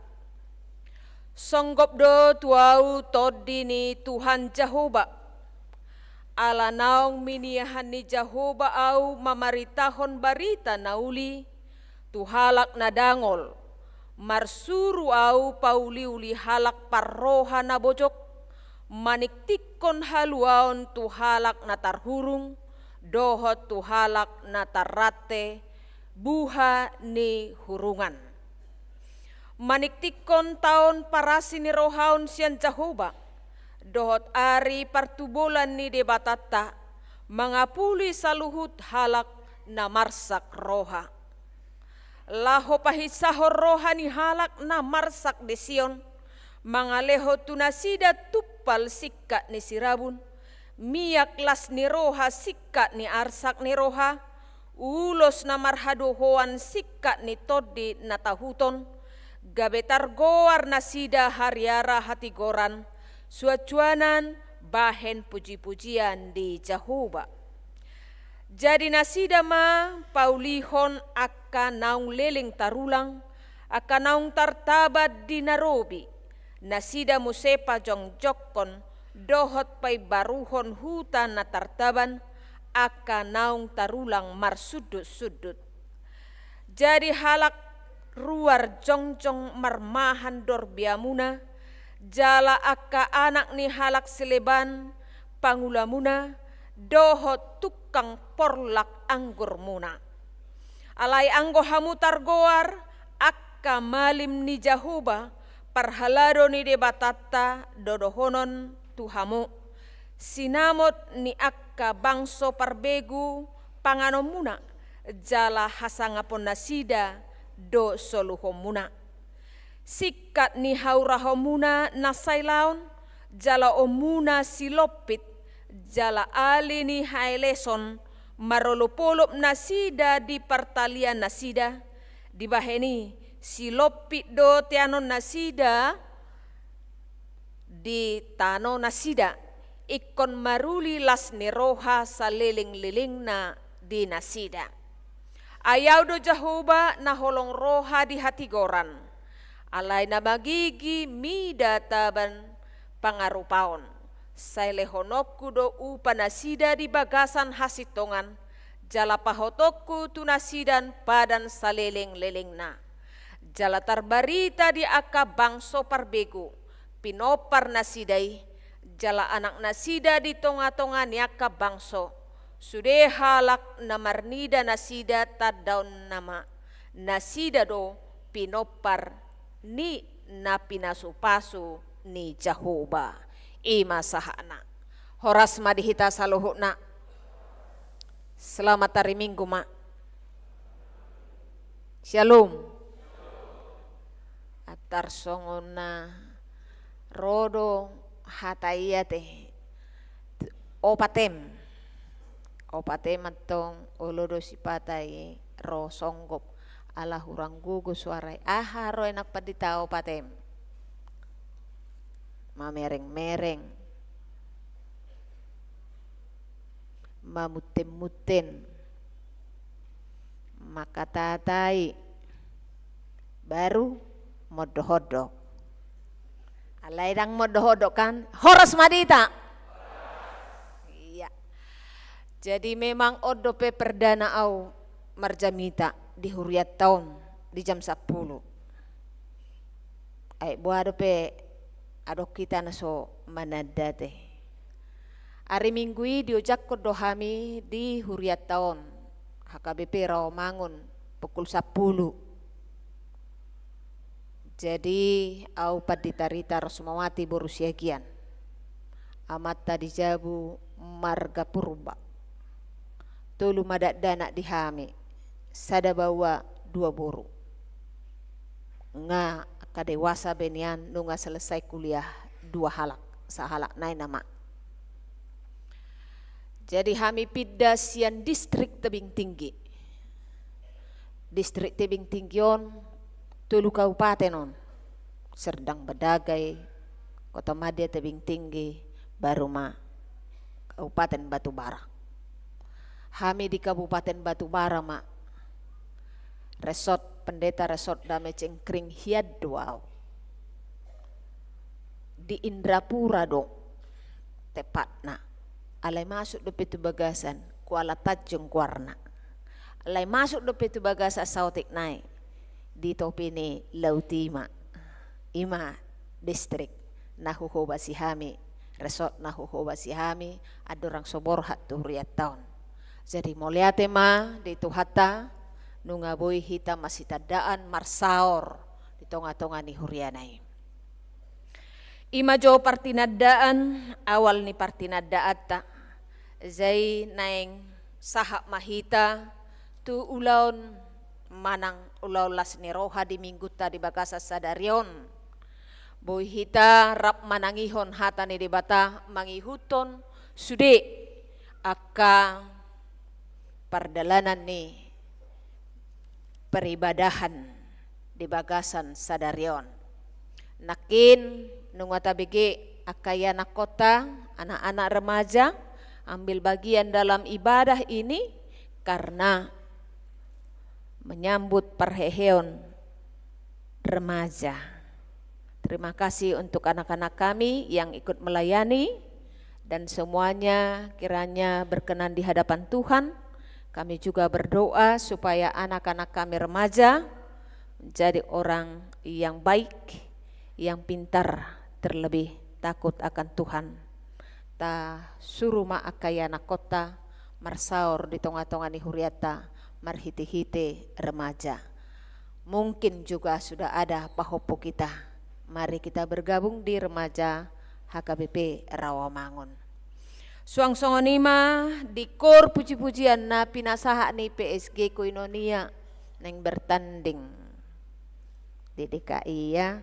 Songgop do tu ahu tondi ni Tuhan Jahowa. Ala naung miniahan ni Jahowa ahu mamaritahon barita na uli tu halak na dangol, marsuru ahu pauliuli halak parroha na bojok, maningtingkon haluaon tu halak na tarhurung, dohot tu halak na tarrante buha ni hurungan. Maningtingkon taon parasi ni roha on sian Jahowa, dohot ari partubolan ni Debatanta, mangapuli saluhut halak na marsak roha. Laho pahinsahon roha ni halak na marsak di Sion, mangalehon tu nasida tumpal singkat ni sirabun, miak las ni roha singkat ni arsak ni roha, ulos na marhadohoan singkat ni tondi na tahuton, gabe targoar nasida hariara hatigoran, suansuanan bahen pujipujian di Jahowa. Jadi nasida ma paulihon angka naung leleng tarulang, angka naung tartaban di na robi. Nasida muse pajongjongkon dohot paimbaruhon huta na tartaban, angka naung tarulang marsundutsundut. Jadi halak ruar jongjong marmahan dorbiamuna, jala angka anak ni halak sileban pangulamuna, dohot tukang porlak anggurmuna. Alai anggo hamu targoar angka malim ni Jahowa, parhalado ni Debatanta do dohonon tu hamu, sinamot ni angka bangso parbegu panganonmuna, jala hasangapon nasida do soluhonmuna. Singkat ni haurahonmuna na sailaon, jalaonmuna silompit, jala ali ni haeleson marolopolop nasida di partalian nasida, dibahen i silompit do teanon nasida di tano nasida, ingkon maruli las ni roha salelenglelengna di nasida. Ai ahu do Jahowa na holong roha di hatigoran, alai na magigi mida taban pangarupaon. Sai lehononku do upa nasida di bagasan hasintongan, jala pahotonku tu nasida padan salelenglelengna. Jala tarbarita di angka bangso parbegu, pinompar nasida i, jala anak nasida di tongatonga ni angka bangso, sude halak na marnida nasida tandaonna ma, nasida do pinompar ni na pinasupasu ni Jahowa. I ma sahatna. Horas ma di hita saluhutna. Selamat hari Minggu ma. Shalom. Antar songon na ro do hata i ate. Opat M. Opat M antong olo do sipata i ro songgop. Ala hurang gogo suara i. Aha ro anak pandita opat M? Mamerengmereng, mamuntenmunten, mangkatatai, baru mondohondok. Alai ndang mondohondok kan? Horas ma di hita. Iya. Jadi memang on dope perdana au marjamita di hurianta on di jam sampulu. Ai boha dope adong hita na so manandate. Ari Minggu i diojakhon do hami di hurianta on, H K B P Rawamangun, pukul sampulu. Jadi, au Pandita Rita Rosmawati boru Siagian, amanta di jabu marga Purba. Tolu ma dakdanak di hami, sada baoa dua boru. Nga angka dewasa be nian, nunga selesai kuliah dua halak, sahalak nai nama. Jadi hami pinda sian distrik Tebing Tinggi. Distrik Tebing Tinggi on tolu kabupaten on. Serdang, Bedagai, Kotamadya, Tebing Tinggi, baru ma Kabupaten Batubara. Hami di Kabupaten Batubara ma, resort, Pendeta Resort Dame Cengkring hian do au. Di Indrapura do tepatna. Alai masuk dope tu bagasan Kuala Tanjung goarna. Alai masuk dope tu bagasan saotik nai di topi ni laut i ma. I ma distrik na huhobasi hami, resort na huhobasi hami andorang so borhat tu hurianta on. Jadi mauliate ma di Tuhanta, nunga boi hita masitandaan marsaor di tonga-tonga ni huriana i. I ma jo partinandaan, awal ni partinandaanta. Jadi naeng sahat ma hita tu ulaon manang ulaon las ni roha di minggunta di bagasan sadari on. Boi hita rap manangihon hata ni Debata mangihuthon sude angka pardalanan ni peribadahan di bagasan sadari on. Nangkin nunga tabege angka ianakkonta, anak-anak remaja, ambil bagian dalam ibadah ini karena menyambut parheheon remaja. Terima kasih untuk anak-anak kami yang ikut melayani dan semuanya kiranya berkenan di hadapan Tuhan. Kami juga berdoa supaya anak-anak kami remaja menjadi orang yang baik, yang pintar, terlebih takut akan Tuhan. Tasuru ma angka ianakkonta marsaor di tonga-tonga ni hurianta marhite-hite remaja. Mungkin juga sudah ada pahompu kita. Mari kita bergabung di remaja H K B P Rawamangun. Suang songon i ma di kor puji-pujian na pinasahat ni P S G Koinonia naeng bertanding di D K I, ya.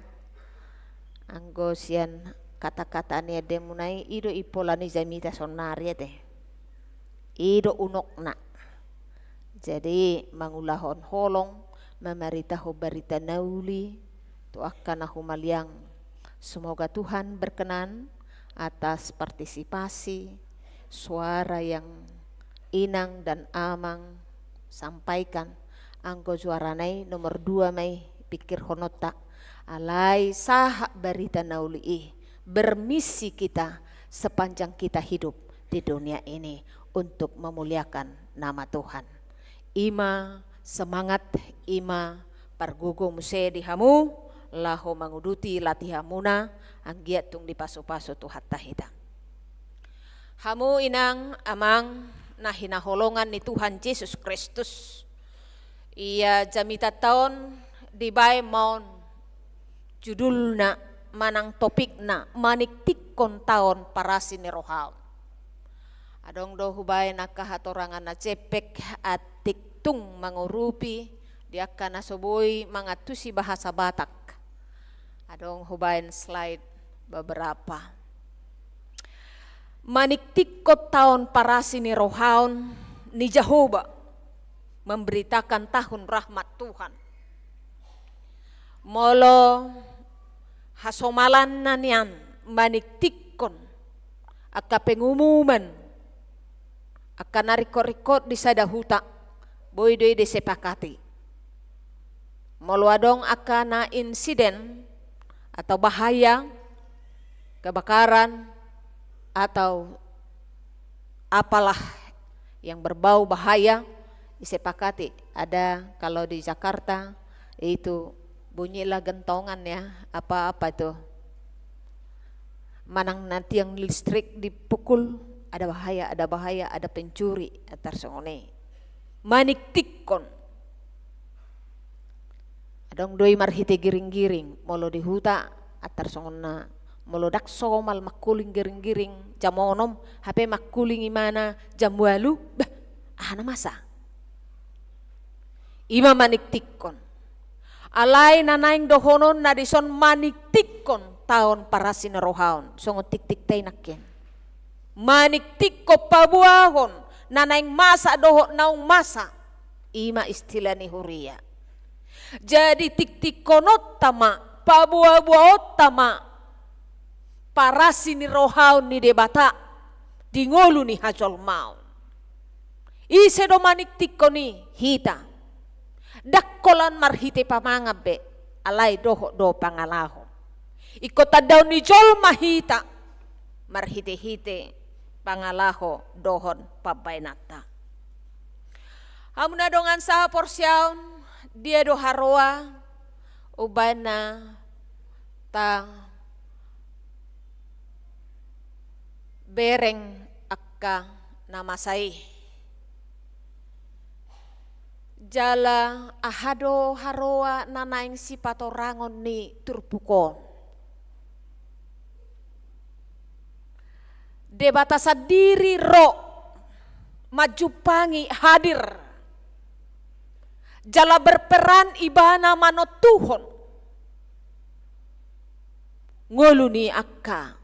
Anggo sian kata-kata ni endemuna i, i do impola ni jamita saonari, ate. I do unokna. Jadi mangulahon holong, mamaritahon barita na uli tu angka na humaliang. Semoga Tuhan berkenan atas partisipasi suara yang Inang dan Amang sampaikan. Anggo juarana i nomor dua ma i pikirhononta. Alai sahat barita na uli i, bermisi kita sepanjang kita hidup di dunia ini untuk memuliakan nama Tuhan. I ma semangat, i ma pargogo muse di hamu, laho manguduti latihanmuna, anggiat tung dipasu-pasu Tuhanta hita. Hamu inang amang na hinaholongan ni Tuhan Jesus Kristus, ia jamitanta on dibaen ma on judulna manang topikna, maningtinghon taon parasi ni roha on. Adong do hubaen angka hatorangan na jempek, atik tung mangurupi di angka na so boi mangantusi bahasa Batak. Adong hubaen slide beberapa. Maningtinghon taon parasi ni roha on ni Jahowa, memberitakan tahun rahmat Tuhan. Molo hasomalanna nian maningtinghon angka pengumuman, angka na ringkot-ringkot di sada huta, boi do i disepakati. Molo adong angka na insiden atau bahaya, kebakaran, atau apalah yang berbau bahaya, disepakati. Ada kalau di Jakarta itu bunyilah gentongan, ya, apa-apa itu. Manang na tiang listrik dipukul, ada bahaya, ada bahaya, ada pencuri, atar songon i. Maningtinghon. Adong do i marhite giring-giring, molo di huta, antar songon na, molo ndang somal mangkuling giring-giring jam onom, hape mangkuling imana jam ualu, bah, aha na masa. Ima maningtingkon. Alai na naeng dohononna dison maningtingkon taon parasi ni roha on, songon tingtingta i nangkin. Maningtingkon paboahon, na naeng masa dohot naung masa. Ima istilah ni huria. Jadi tingtingkononta ma, paboa-boaonta ma parasi ni roha on ni Debata di ngolu ni hajolmaon. Ise do maningtingkon i? Hita. Ndang holan marhite pamangan be, alai dohot do pangalaho. Ingkon tandaon ni jolma hita, marhite-hite pangalaho dohot pambahenanta. Hamu na dongan sahaporseaon, dia do haroa umbahen na tabereng angka na masa i? Jala aha do haroa na naeng sipatorangon ni turpuk on? Debata sandiri ro manjumpangi, hadir, jala berperan ibana manontuhon ngolu ni angka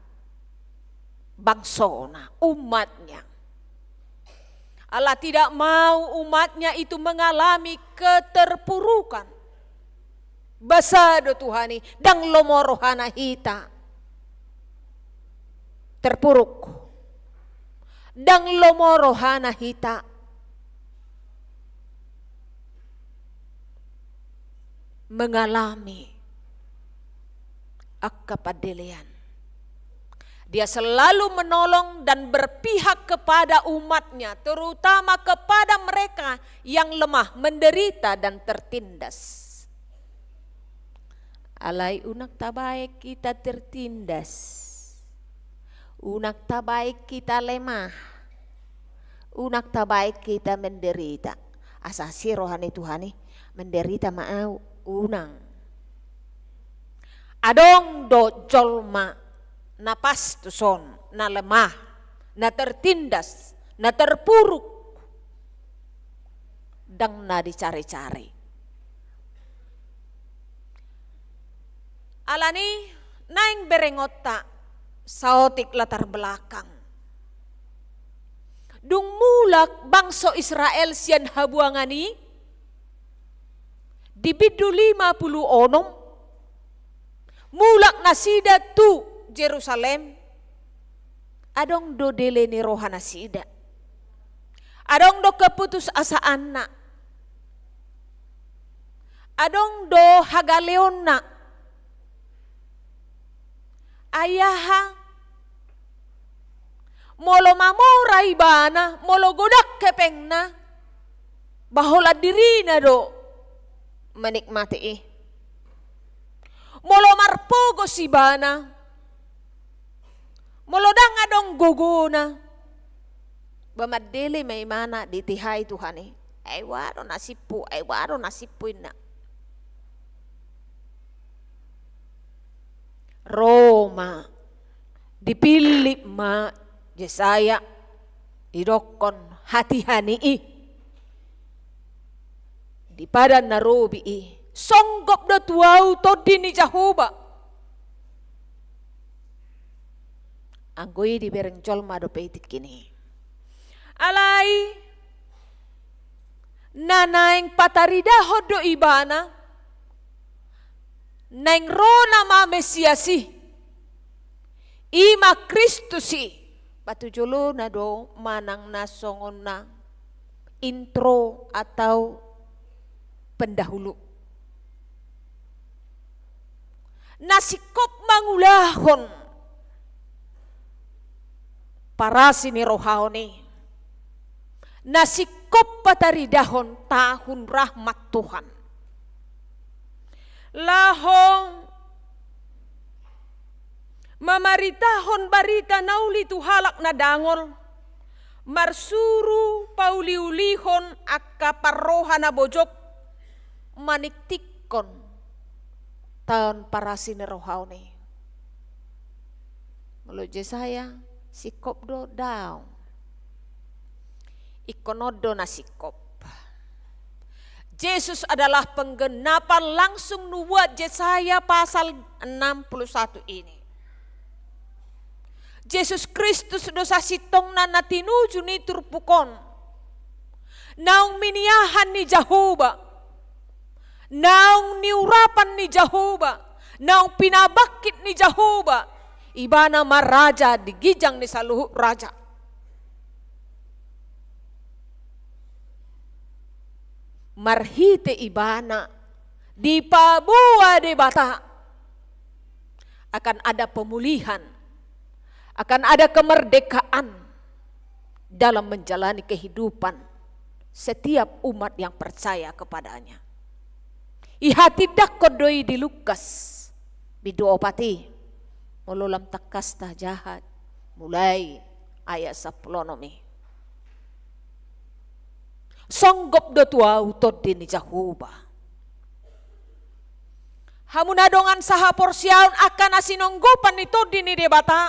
bangsona, umatnya. Allah tidak mau umatnya itu mengalami keterpurukan. Basa do Tuhan i, ndang lomo rohana hita terpuruk. Ndang lomo rohana hita mengalami angka pandelean. Dia selalu menolong dan berpihak kepada umatnya, terutama kepada mereka yang lemah, menderita, dan tertindas. Alai unang tabaen hita tertindas. Unang tabaen hita lemah. Unang tabaen hita menderita. Asa asi roha ni Tuhan i, menderita ma au. Unang. Adong do jolma na pas tuson, na lemah, na tertindas, na terpuruk. Ndang na dicari-cari. Alani naeng berengonta saotik latar belakang. Dung mulak bangso Israel sian habuangan i, di bindu lima pulu onom, mulak nasida tu Jerusalem, adong do dele ni roha nasida. Adong do keputusasaanna. Adong do hagaleonna. Ai aha? Molo mamora ibana, molo godang hepengna, ba holan dirina do menikmati i. Molo marpogos ibana, molo ndang adong gogona, ba mandele ma imana, ditihai Tuhan i. Ai boha do na simpu, ai boha do na simpu, inna. Ro ma, dipillit ma Jesaya, didokkon hatiha ni i. Di Padan na Robi i, songgop do tu ahu Tondi ni Jahowa. Anggo i dibereng jolma dope i tingki i. Alai na naeng pataridahon do ibana, naeng ro nama Mesias i, i ma Kristus i. Patujolona do manang na songon na intro atau pendahulu. Na singkop mangulahon parasi ni roha on i, na singkop pataridahon tahun rahmat Tuhan. Laho mamaritahon barita na uli tu halak na dangol, marsuru pauliulihon angka parroha na bojok, maningtingkon Daon parasi ni roha on i. Molo Jesaya singkop do? Daong. Ingkon on do na singkop. Jesus adalah penggenapan langsung nubuat Jesaya pasal enam puluh satu ini. Jesus Kristus do sasintongna na tinuju ni turpuk on. Naung miniahan ni Jahowa, naung niurapan ni Jahowa, naung pinabangkit ni Jahowa, ibana ma raja di ginjang ni saluhut raja. Marhite ibana dipaboa Debata akan ada pemulihan, akan ada kemerdekaan dalam menjalani kehidupan setiap umat yang percaya kepada-Nya. Dihatindangkon do i di Lukas bindu opat i, molo lam tangkas tajaha mulai ayat sampulu onom i. Songgop do tu ahu Tondi ni Jahowa. Hamu na dongan sahaporseaon, angka na sinonggopan ni Tondi ni Debata,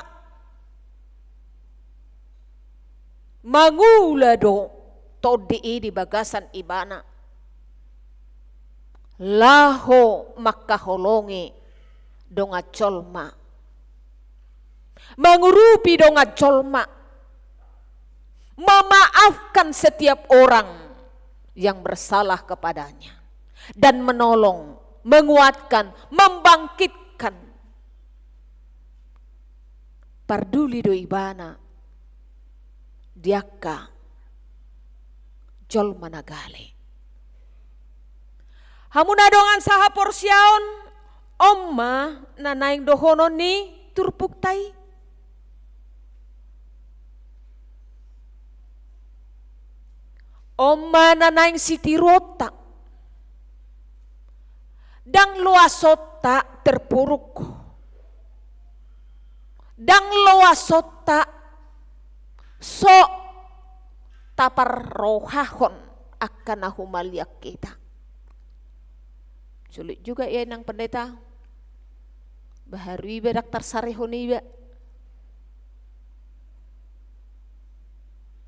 mangula do Tondi i di bagasan ibana laho mangkaholongi dongan jolma, mangurupi dongan jolma, memaafkan setiap orang yang bersalah kepada-Nya, dan menolong, menguatkan, membangkitkan. Parduli do ibana di angka jolma na gale. Hamu na dongan sahaporseaon, on ma na naeng dohonon ni turpukta i. On ma na naeng sitiruonta. Ndang loasonta terpuruk. Ndang loasonta so taparrohahon angka na humaliang hita. Sulit juga ya, Inang Pendeta. Baharu iba ndang tarsarihon iba.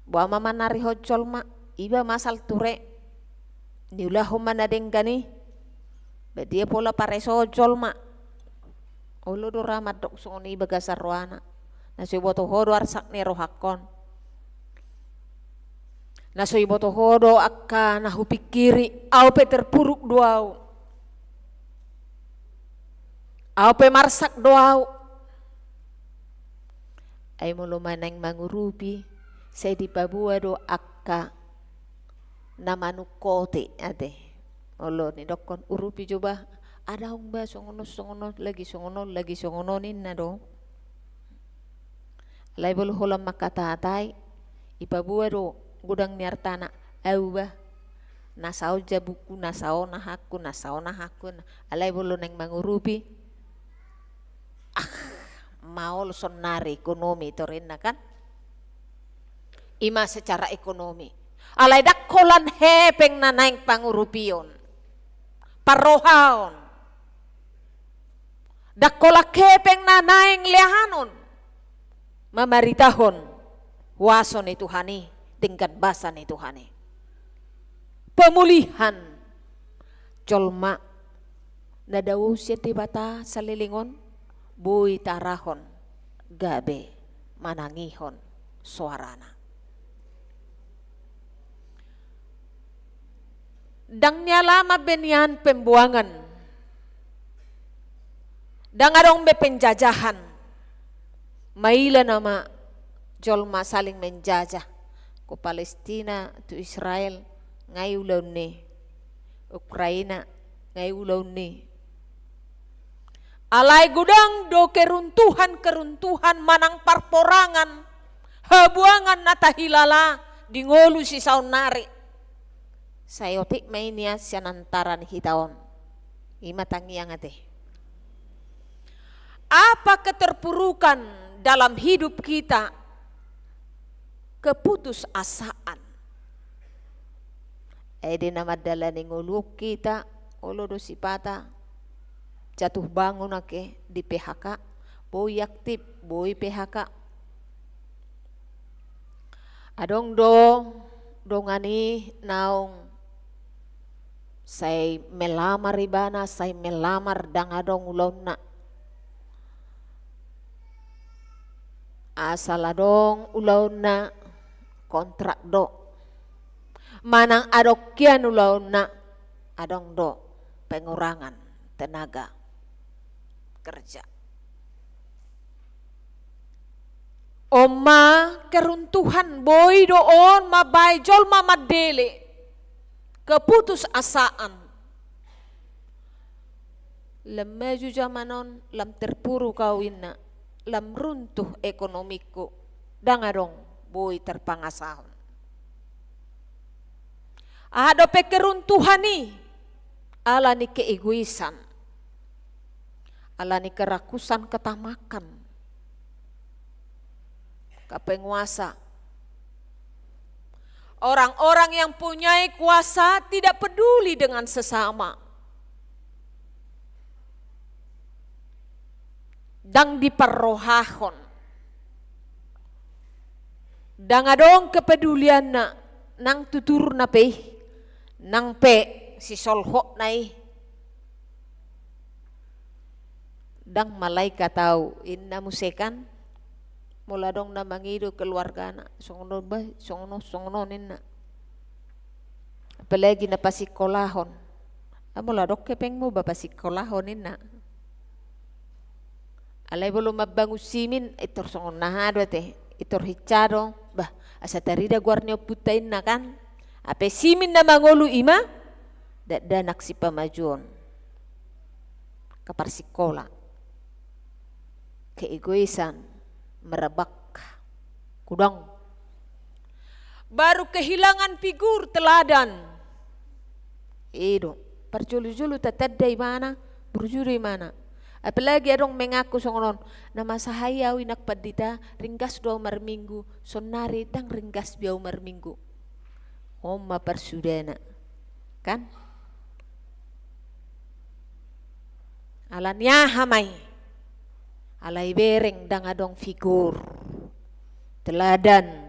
Boha ma manarihon jolma, iba ma asal ture. Niulahon ma na denggan i. Ba dia pola pareso jolma. Olo do ra mandok songon i bagasan rohana. Na so iboto ho do arsak ni rohangkon. Na so iboto ho do angka na hupingkiri, ahu pe terpuruk do ahu. Ahu pe marsak do ahu. Ai molo ma naeng mangurupi, sai dipaboa do angka na manungkoti ate. Olo, nidokkon urupi jo ba, adaon ba songon on, songon on, lagi songon on, lagi songon on, ninna do. Alai molo holan mangkatahatai, ipaboa do godang ni artana, au ba, na saon jabungku, na saon ahaku, na saon ahaku, na. Alai molo naeng mangurupi, ah, maol sonnari ekonomi torinna kan. Ima secara ekonomi. Alai ndang holan hepeng na naeng pangurupion, parrohaon. Ndang holan hepeng na naeng leahanon, mamaritahon huaso ni Tuhan i, denggan basa ni Tuhan i. Pemulihan jolma na dao sian Debata saleleng on, boi taarahon gabe manangihon soarana. Ndang nialama be nian pembuangan. Ndang adong be penjajahan. Maila nama jolma saling menjajah. Tu Palestina, tu Israel, ngai ulaon ni Ukraina, ngai ulaon ni. Alai godang do keruntuhan-keruntuhan manang parporangan, habuangan na tahilala di ngolu sisaonnari. Sai otik ma i nian sian antara ni hita on. Ima tangiang ate. Apa keterpurukan dalam hidup kita? Keputusasaan. Ede na mandalani ngolu on hita, olo do sipata jatuh bangun ake di P H K, boi aktif, boi P H K. Adong do dongan i naung sai melamar ibana, sai melamar, ndang adong ulaonna. Asal adong ulaonna, kontrak do. Manang adong hian ulaonna, adong do pengurangan tenaga kerja. On ma keruntuhan, boi do on mambahen jolma mandele, keputusasaan. Lam maju jaman on, lam terpuruk au, inna, lam runtuh ekonomiku, ndang adong boi tarpangasahon. Aha dope keruntuhan i? Ala ni keegoisan, ala ni kerakusan, ketamakan. Ka penguasa. Orang-orang yang punya kuasa tidak peduli dengan sesama. Ndang diparrohahon. Ndang adong kepedulianna, nang tuturna pe i, nang pe sisolhotna i. Ndang malaikat au, inna muse kan. Molo adong na mangido keluargana, songon on bah, songon on, songon on, inna. Apalagi na pasikkolahon. Ah, molo adong hepengmu bah, pasikkolahon, inna. Alai molo mambangun simin, itor songon aha do ate, itor hinsa do, bah, asa tarida goar ni ompunta, inna kan. Hape simin na mangolu i ma dakdanak sipamajuon. Ka parsikola. Keegoisan merebak. Godang. Baru kehilangan figur teladan. I do. Parjolo-jolo tatanda ibana, burju do ibana. Apalagi adong mengaku songon on, na masahat au, inang pandita, ringgas do au marminggu, saonari ndang ringgas be au marminggu. On ma parsudena. Kan? Ala ni aha ma i? Alai bereng ndang adong figur teladan,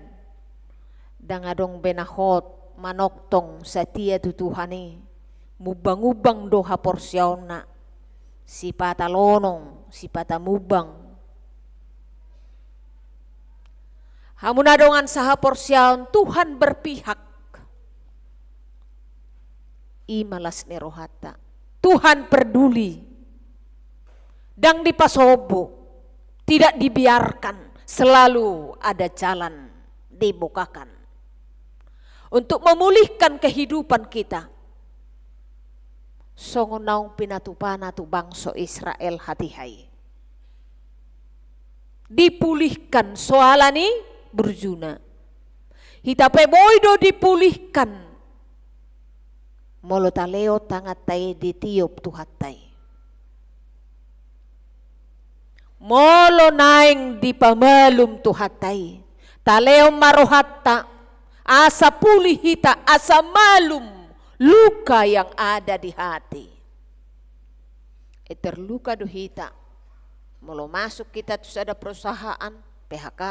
ndang adong be na hot manongtong, satia tu Tuhan i, mumbang-umbang do haporseaonna, sipata lonong, sipata mumbang. Hamu na dongan sahaporseaon, Tuhan berpihak. I ma las ni rohanta. Tuhan peduli. Ndang dipasombu, tidak dibiarkan, selalu ada jalan dibukakan untuk memulihkan kehidupan kita. Songon naung pinatupana tu bangso Israel hatiha i. Dipulihkan soal ni burjuna. Hita pe boi do dipulihkan. Molo talehon tanganta i ditiop Tuhanta i. Molo naeng dipamalum Tuhanta i, talehon ma rohanta, asa pulih hita, asa malum luka yang ada di hati. Eh, terluka do hita. Molo masuk hita tu sada perusahaan, P H K.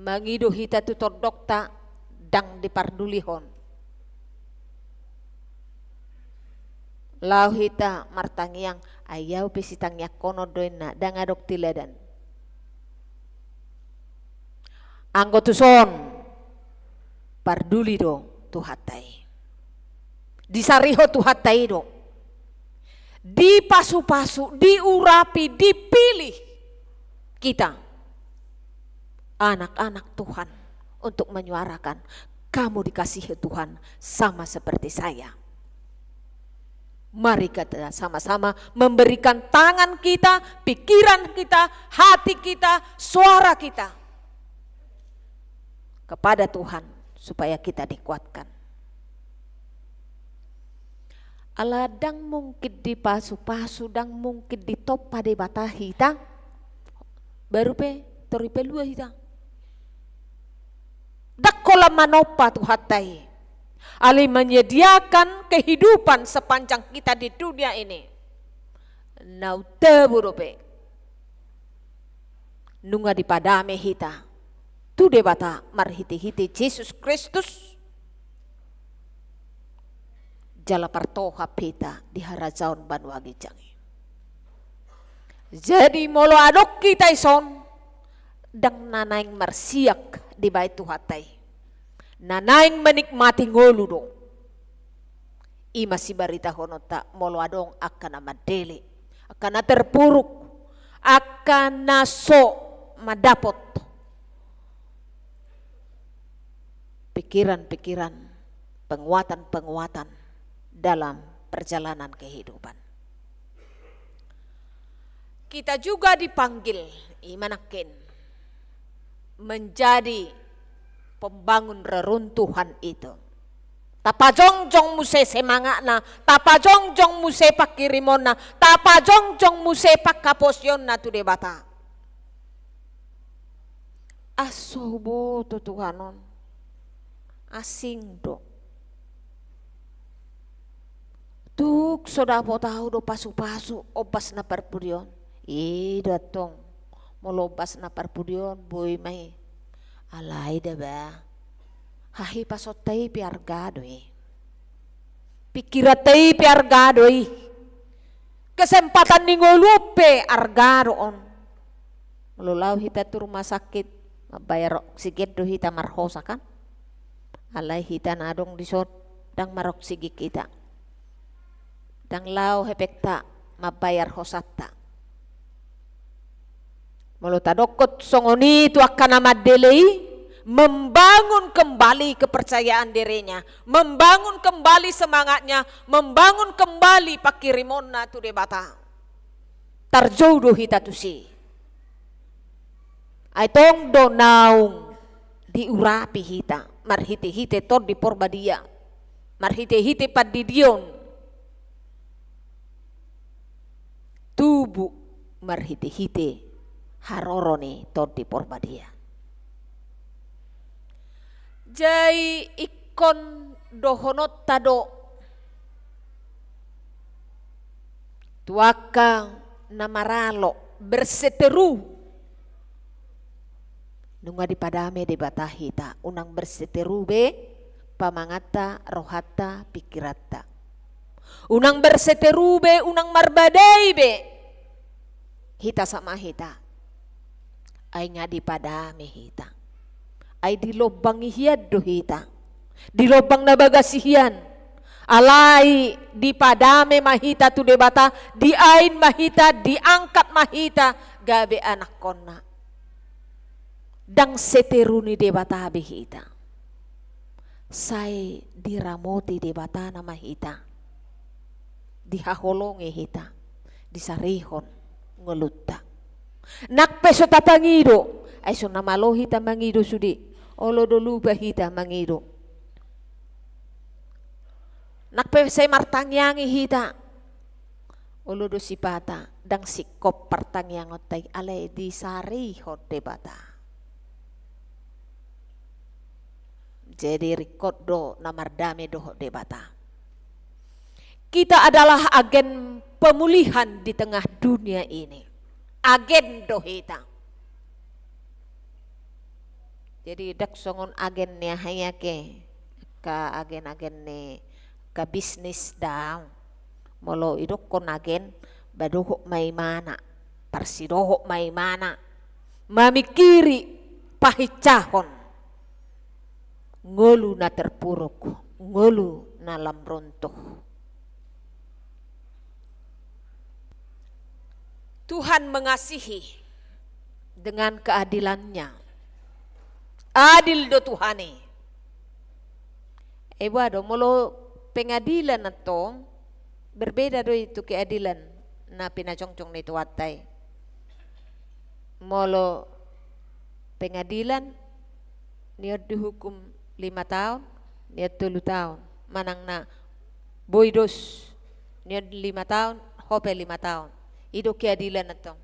Mangido hita tu tondongta, ndang dipardulihon. Laho hita martangiang, ai au pe sitangiangkonon do inna, ndang adong teladan. Anggo tuson, parduli do Tuhanta i. Disarihon Tuhanta i do. Dipasu-pasu, diurapi, dipilih kita, anak-anak Tuhan, untuk menyuarakan, "Kamu dikasihi Tuhan sama seperti saya." Mari kita sama-sama memberikan tangan kita, pikiran kita, hati kita, suara kita kepada Tuhan supaya kita dikuatkan. Ala ndang mungkin dipasu-pasu, ndang mungkin ditompa Debata hita, baru pe tor dipalua hita. Ndang holan manompa Tuhanta i. Alai menyediakan kehidupan sepanjang kita di dunia ini. na umtabo dope. Nunga dipadame hita tu Debata marhite-hite Jesus Kristus, jala partohap hita di harajaon banua ginjang i. Jadi molo adong hita ison, ndang na naeng marsiak dibaen Tuhanta i, na naeng menikmati ngolu do. I ma sibaritahononta molo adong angka na mandele, angka na terpuruk, angka na so mandapot pikiran-pikiran, penguatan-penguatan dalam perjalanan kehidupan. Kita juga dipanggil, i ma nangkin, menjadi pembangun reruntuhan itu. Tapajongjong muse semangatna, tapajongjong muse panghirimonna, tapajongjong muse panghaposeonna tu Debata. Aso huboto Tuhan on, asing do. Tung so dapot ahu do pasu-pasu ombas na parpudi on. I do antong, molo ombas na parpudi on boi ma i. Alai da ba, hahipasonta i pe arga do i. Pikiranta i pe arga do i. Kesempatan ni ngolu on pe arga do on. Molo laho hita tu rumah sakit, mambayar oksigen do hita marhosa kan? Alai hita na adong dison, ndang maroksigen hita. Ndang laho hepengta mambayar hosanta. Molo tadokkon songon i tu angka na mandele i, membangun kembali kepercayaan dirinya, membangun kembali semangatnya, membangun kembali panghirimonna tu Debata. Tarjou do hita tusi. Ai tong do naung diurapi hita marhite-hite Tondi Porbadia, marhite-hite pandidion, tubu marhite-hite haroro ni Tondi Porbadia. Jala ingkon dohononta do tu angka na maralo, berseteru. Nunga dipadame Debata hita, unang berseteru be pamanganta, rohanta, pikiranta. Unang berseteru be, unang marbadai be hita sama hita. Ai nga dipadame hita. Ai dilombangi hian do hita. Dilombangi na bagas i hian. Alai dipadame ma hita tu Debata, diain ma hita, diangkat ma hita gabe anakkonna. Ndang seteru ni Debata be hita. Sai diramoti Debata nama hita. Dihaholongi hita, disarihon ngolunta. Nang pe so tapangido, ai so na malo hita mangido sude, olo do lupa hita mangido. Nang pe sai martangiangi hita, olo do sipata, ndang singkop partangiangonta i alai disarihon Debata. Jadi ringkot do na mardame dohot Debata. Kita adalah agen pemulihan di tengah dunia ini. Agen do hita. Jadi ndang songon agen ni aha i ake, angka agen-agen ni angka bisnis da. Molo idokkon agen, ba dohot ma imana, parsidohot ma imana, mamingkiri pahinsahon ngolu na terpuruk, ngolu na lam runtuh. Tuhan mengasihi dengan keadilannya. Adil do Tuhan i. Ai boha do, molo pengadilan antong, berbeda do i tu keadilan na pinajongjong ni Tuhanta i. Molo pengadilan, nion dihukum lima taon, nion tolu taon. Manang na boi dos, nion lima taon, ho pe lima taon. I do keadilan antong.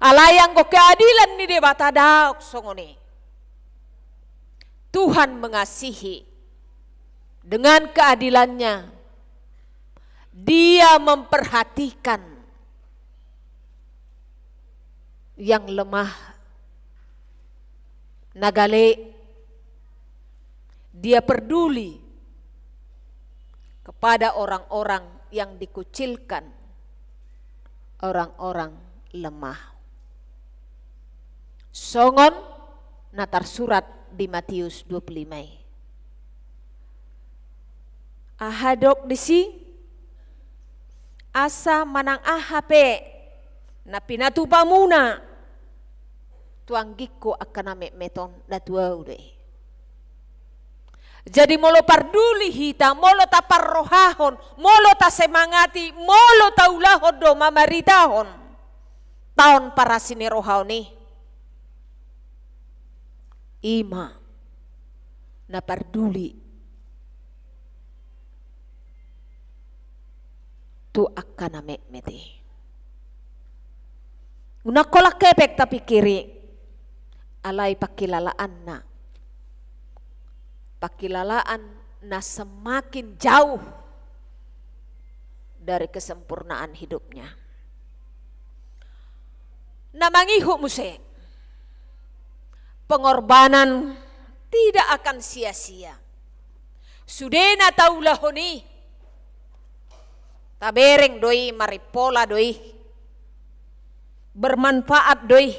Alai anggo keadilan ni Debata daong songon i. Tuhan mengasihi dengan keadilannya. Dia memperhatikan yang lemah, na gale, Dia peduli kepada orang-orang yang dikucilkan, orang-orang lemah. Songon na tarsurat di Matius dua pulu lima i. Aha didok disi? Asa manang aha pe na pinatupamuna tu anggingku angka na metmet on, na tu ahu do i. Jadi molo parduli hita, molo taparrohahon, molo tasemangati, molo taulahon do mamaritahon taon parasi ni roha on i, i ma na parduli tu angka na metmet i. Unang holan hepeng tapingkiri, alai pangkilalaanna, pangkilalaan na semakin jauh dari kesempurnaan hidupnya. Na mangihut muse, pengorbanan tidak akan sia-sia. Sude na taulahon i, tabereng do i, marimpola do i, bermanfaat do i.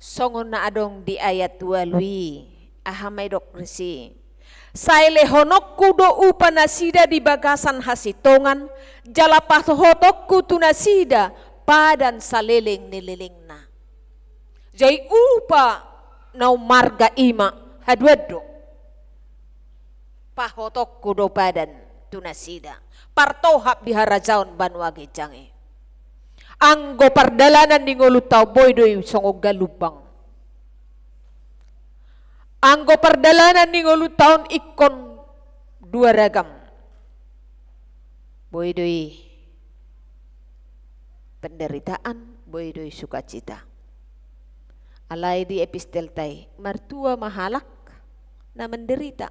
Songon na adong di ayat ualu i, aha ma didok disi? Sai lehononku do upa nasida di bagasan hasintongan, jala pahotonku tu nasida padan saleleng ni lelengna. Jadi upa na ummarga i ma haduan do. Pahotonku do padan tu nasida, partohap di harajaon banua ginjang i. Anggo pardalanan ni ngolunta on boi do i songon galumbang. Anggo pardalanan ni ngolunta on ingkon dua ragam. Boi do i penderitaan, boi do i sukacita. Alai di epistelta i, martua ma halak na menderita.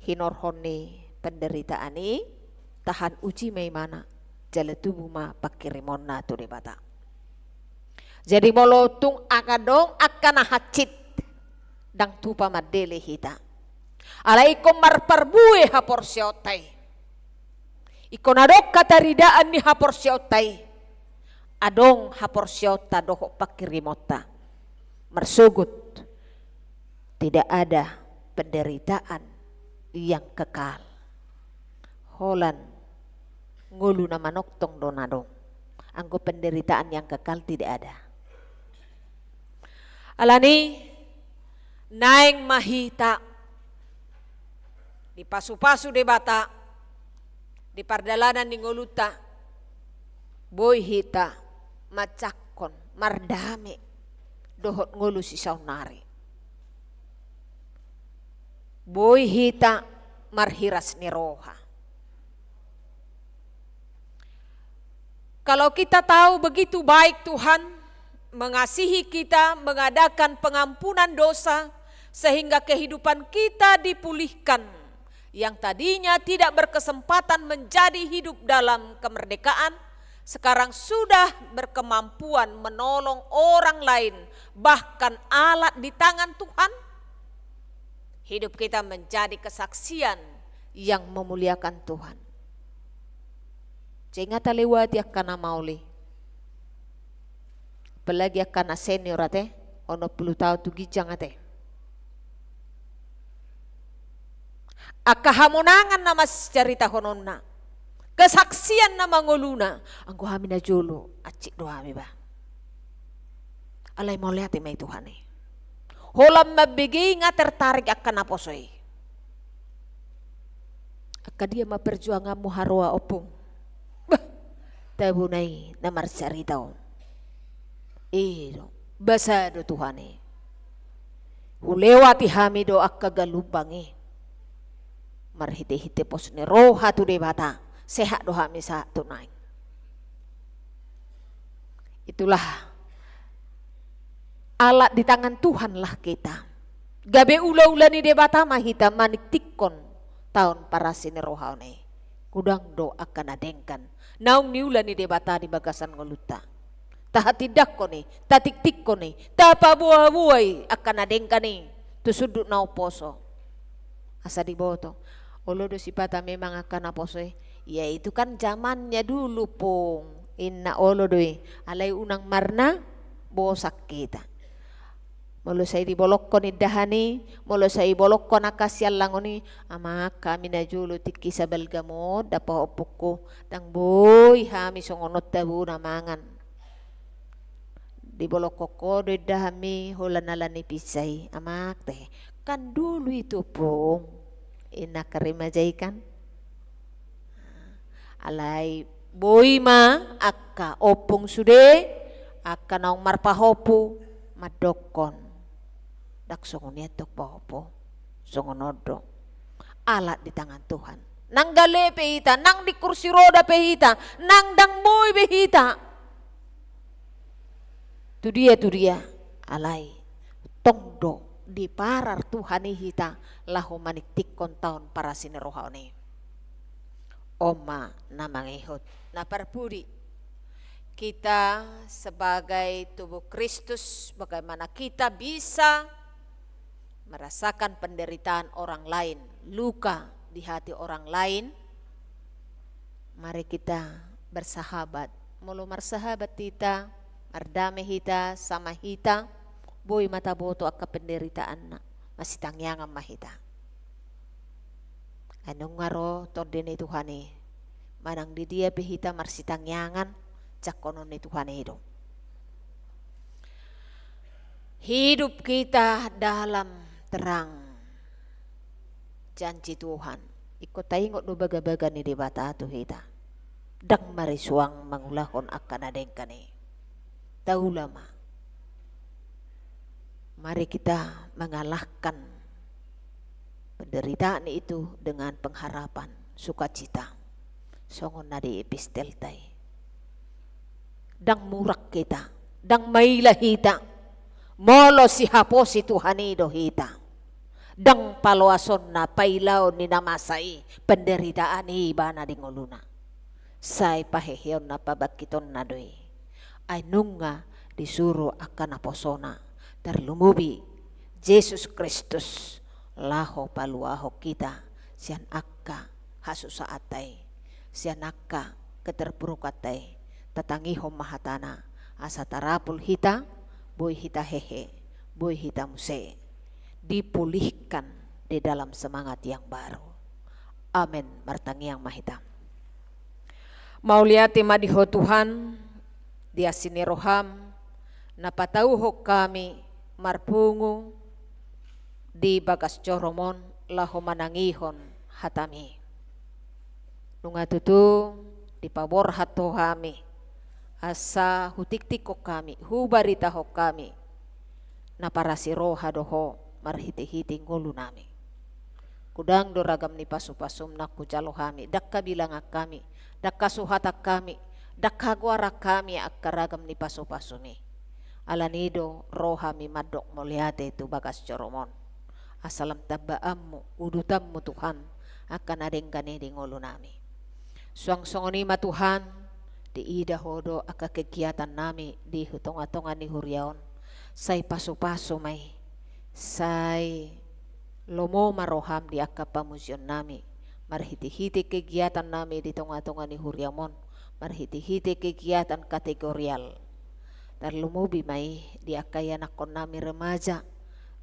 Hinorhon ni penderitaan i, tahan uji ma ibana, jala tubu ma pangkirimonna tu Debata. Jadi molo tung adong angka na hansit, ndang tupa mandele hita. Alai ingkon marparbue haporseaonta i. Ingkon adong hataridaan ni haporseaonta i. Adong haporseaonta dohot pangkirimonta. Marsogot, tidak ada penderitaan yang kekal. Holan ngolu na manongtong do na adong. Anggo penderitaan yang kekal tidak ada. Alani, naeng ma hita dipasupasu Debata di pardalanan ni ngolunta, boi hita manjangkon mardame dohot ngolu sisaonnari. Boi hita marhiras ni roha. Kalau kita tahu begitu baik Tuhan mengasihi kita, mengadakan pengampunan dosa, sehingga kehidupan kita dipulihkan. Yang tadinya tidak berkesempatan menjadi hidup dalam kemerdekaan, sekarang sudah berkemampuan menolong orang lain, bahkan alat di tangan Tuhan. Hidup kita menjadi kesaksian yang memuliakan Tuhan. Sehingga talewati angka na maol i. Apalagi angka na senior ate, onom pulu taon tu ginjang ate. Angka hamonangan na masicaritahononna, kesaksian na mangoluna, anggo hami na jolo, hansit do hami bah. Alai mauliate ma i Tuhan i. Holan mambege i nga tertarik angka naposo i. Angka dia ma perjuanganmu haroa ompung. Bah, tabona i na marcarita on. I do, basa do Tuhan i. Hulewati hami do angka galumbang i. Marhitehite pos ni roha tu Debata, sehat do hami sahat tu naeng. Itulah alat di tangan Tuhanlah kita. Gabe ulaula ni Debata ma hita maningtingkon taon parasi ni roha on i. Godang do angka na denggan naung niula ni Debata di bagasan ngolunta. tahatindangkon i, tatiktikkon i, tapaboaboa i angka na denggan i tu sundut na umposo. Asa diboto, olo do sipata memang angka na poso i? Ya itu kan zamannya dulu, Pung, inna, olo do i, alai unang marna bosan hita. Molo sai dibolongkon indahan i, molo sai dibolongkon angka siallangon i, amang, hami najolo tingki sabalga mot dapot ompungku, ndang boi hami songon on tabona mangan. Dibolongkon ho do indahanmi holan ala ni pinsa i, amang, te. Kan dulu itu, Pung, inna angka remaja i kan. Alai boi ma angka ompung sude, angka naung marpahompu, mandokkon, ndang songon i antong pahompu, songon on do. Alat di tangan Tuhan. Nang gale pe hita, nang di kursi roda pe hita, nang ndang boi pe hita, tu dia tu dia, alai tong do diparar Tuhan i hita laho maningtinghon taon parasi ni roha on i. On ma na mangihut. Na parpudi, kita sebagai tubuh Kristus, bagaimana kita bisa merasakan penderitaan orang lain, luka di hati orang lain? Mari kita bersahabat. Molo marsahabat hita, mardame hita sama hita, boi ma taboto angka penderitaanna, marsitangiangan ma hita. Ai nunga ro Tondi ni Tuhan i, manang di dia pe hita marsitangiangan, jangkonon ni Tuhan i do. Hidup kita dalam terang janji Tuhan. Ingkon taingot do bagabaga ni Debata tu hita. Ndang marisuang mangulahon angka na denggan i. Taula ma. Mari kita mengalahkan penderitaan itu dengan pengharapan, sukacita. Songon na di epistelta i. Ndang murak hita, ndang maila hita, molo sihaposi Tuhan i do hita. Ndang paloasonna pailaon ni na masa i, penderitaan i ibana di ngoluna. Sai paheheonna, pabangkitonna do i. Ai nunga disuru angka naposona, tarlumobi Jesus Kristus, laho paluahon hita sian angka hasusaanta i, sian angka keterpurukanta i. Tatangihon ma hatana, asa tarapul hita, boi hita hehe, boi hita muse dipulihkan di dalam semangat yang baru. Amen. Martangiang ma hita. Mauliate ma di Ho Tuhan, di asi ni roham, na patauhon hami marpungu di bagas jorom on laho manangihon hataMi. Nunga tutu dipaborhat Ho hami, asa hutiktikhon hami, hubaritahon hami, na parasi roha do Ho marhitehite ngolunami. Godang do ragam ni pasupasum na hujalo hami, ndang habilangan hami, ndang hasuhatan hami, ndang hagoaran hami angka ragam ni pasupasumMi. Alani do rohami mandok mauliate tu bagas jorom on. Asa lam tambaanMu, udutanMu Tuhan, angka na denggan i di ngolunami. Suang songon i ma Tuhan, diida Ho do angka kegiatannami di hu-, tongatonga ni huria on. Sai pasupasu ma i, sai lomo ma rohaM di angka pamujionnami, marhitehite kegiatannami di tongatonga ni huriaM on, marhitehite kegiatan kategorial. Tarlumobi ma i di angka ianakkonnami remaja,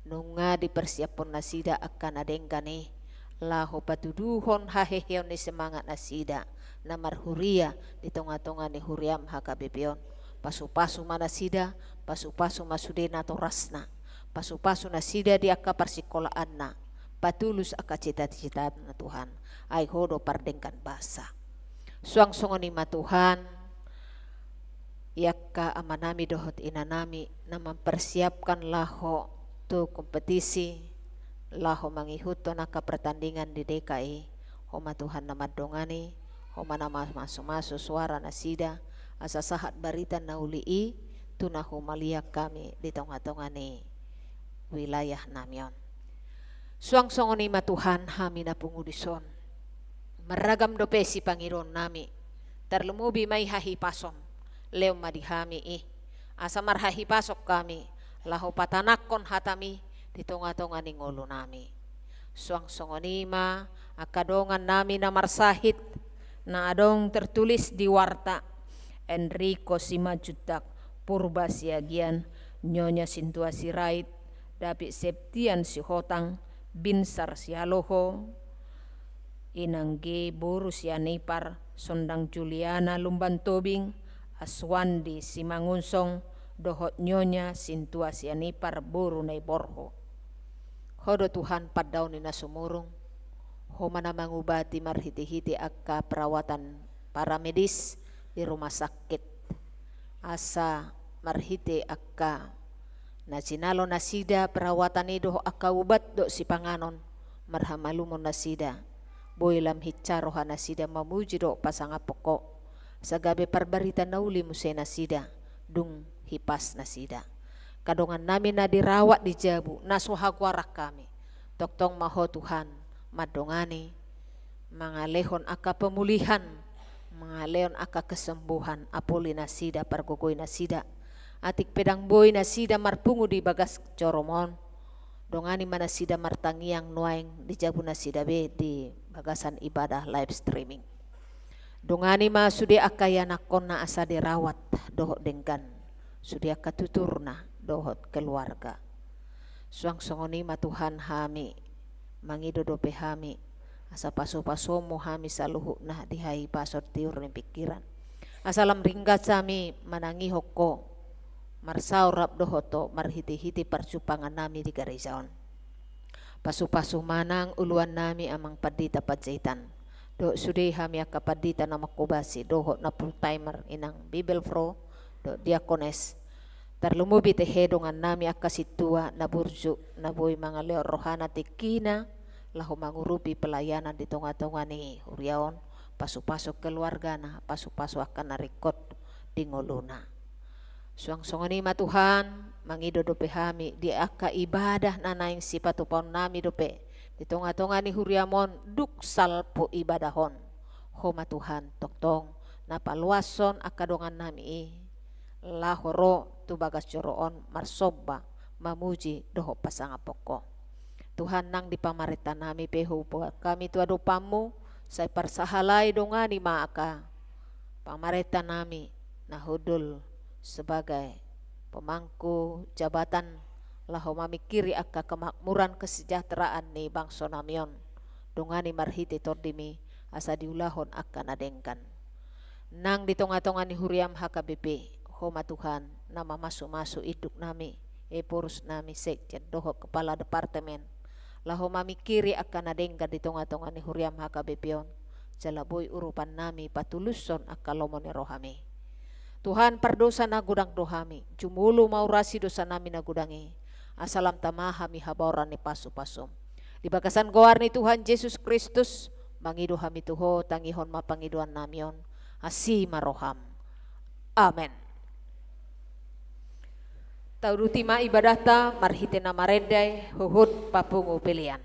nunga dipersiaphon nasida angka na denggan i, laho patuduhon haheheon ni semangat nasida na marhuria di tongatonga ni huriaM H K B P on. Pasupasu ma nasida, pasupasu ma sude natorasna, pasupasu nasida di angka parsikolaanna, patulus angka citacitana Tuhan, ai Ho do pardenggan basa. Suang songon i ma Tuhan, i angka amanami dohot inanami na mempersiapkan laho tu kompetisi, laho mangihuthon angka pertandingan di D K I, Ho ma Tuhan na mandongani, Ho ma na ma-, mamasumasu suara nasida, asa sahat barita na uli i tu na humaliang hami di tongatonga ni wilayahnami on. Suang songon i ma Tuhan, hami na pungu dison, marragam dope sipangidoonnami, tarlumobi ma i hahipason, lehon ma di hami i, Asa marhahipason hami, laho patanakhon hataMi di tonga-tonga ni ngolunami. Suang songon i ma angka dongannami na marsahit, na adong tertulis di warta: Enrico Simanjuntak, Purba Siagian, Nyonya Sintua Sirait, David Septian Sihotang, Binsar Sihaloho, Inang G boru Sianipar, Sondang Juliana Lumban Tobing, Aswandi Simangunsong, dohot Nyonya Sintua Sianipar boru Naiborho. Ho do Tuhan pandaon ni na sumurung, Ho ma na mangubati marhite-hite angka perawatan paramedis di rumah sakit. Asa marhite angka na jinalo nasida perawatan i dohot angka ubat dohot sipanganon, marhamalumon nasida. Boi lam hinsa roha nasida mamuji dohot pasangaphon Ho. Asa gabe parbarita na uli muse nasida, dung hipas nasida. Angka dongannami na dirawat di jabu, na so hagoaran hami. Tongtong ma Ho Tuhan, mandongani, mangalehon angka pemulihan, mangalehon angka kesembuhan, apuli nasida, pargogoi nasida. Atik pe ndang boi nasida marpungu di bagas joro-Mu on, dongani ma nasida martangiang nuaeng di jabu nasida be di bagasan ibadah live streaming. Dongani ma sude angka ianakhonna asa dirawat dohot denggan, sude angka tuturna dohot keluarga. Suang songon i ma Tuhan hami, mangido dope hami, asa pasu-pasuonmu hami saluhutna di hahipason tiur ni pingkiran. Asa lam ringgas hami manangihon Ho, marsaor rap dohot Ho marhite-hite parjumpangannami di gareja on. Pasu-pasu ma nang uluannami Amang Pandita Panjaitan, dohot sude hami angka pandita na manghobasi dohot na full timer Inang Bibelvrouw dohot diakones. Tarlumobi tehe dongannami angka sintua na burju, na boi mangalehon rohana, tingkina, laho mangurupi pelayanan di tonga-tonga ni huria on, pasu-pasu keluargana, pasu-pasu angka na ringkot di ngoluna. Suang songon i ma Tuhan, mangido dope hami di angka ibadah na naeng sipatupaonnami dope di tonga-tonga ni huria-Mu on, dung salpu ibadah on. Ho ma Tuhan, tongtong na paluashon angka dongannami i, laho ro tu bagas joro on marsomba, mamuji dohot pasangaphon Ho. Tuhan, nang di pamarentanami pe huboan hami tu adopanMu, sai parsahalai dongani ma angka pamarentanami na hundul sebagai pemangku jabatan laho mamingkiri angka kemakmuran kesejahteraan ni bangsonami on. Dongani marhite TondiMi asa diulahon angka na denggan. Nang di tonga-tonga ni huriaM H K B P, Ho ma Tuhan na mamasu-masu induknami, ephorusnami, sekjen dohot kepala departemen, laho mamingkiri angka na denggan di tonga-tonga ni huriaM H K B P on, jala boi urupannami patulushon angka lomo ni rohaMi. Tuhan, pardosa na godang do hami, jumolo maurasi dosanami na godang i, asa lam tama hami habaoran ni pasu-pasuM. Di bagasan goar ni Tuhan Jesus Kristus, mangido hami tu Ho, tangihon ma pangidoannami on, asi ma rohaM. Amen. Tauduti ma ibadahta marhite na marende, huhut papungu pelean.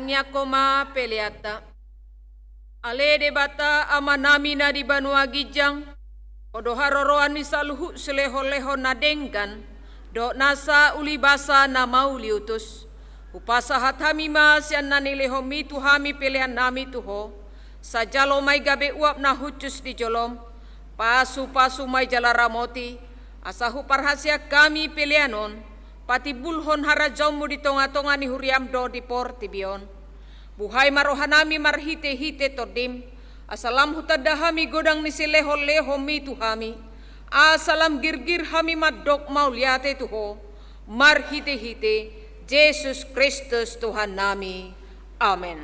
Tangiangkon ma peleanta. Ale Debata Amanami na di banua ginjang, Ho do haroroan ni saluhut silehonlehon na denggan dohot nasa ulibasa na mauliutus. Hupasahat hami ma sian na nilehonMi tu hami peleannami tu Ho. Sai jalo ma i gabe uap na hushus di joloM. Pasupasu ma i jala ramoti, asa huparhaseang hami pelean on patimbulhon harajaonMu di tongatonga ni huriaM dohot di portibi on. Buhai ma rohanami marhitehite TondiM, asa lam hutanda hami godang ni silehonlehonMi tu hami, asa lam girgir hami mandok mauliate tu Ho, marhitehite Jesus Kristus Tuhannami. Amen.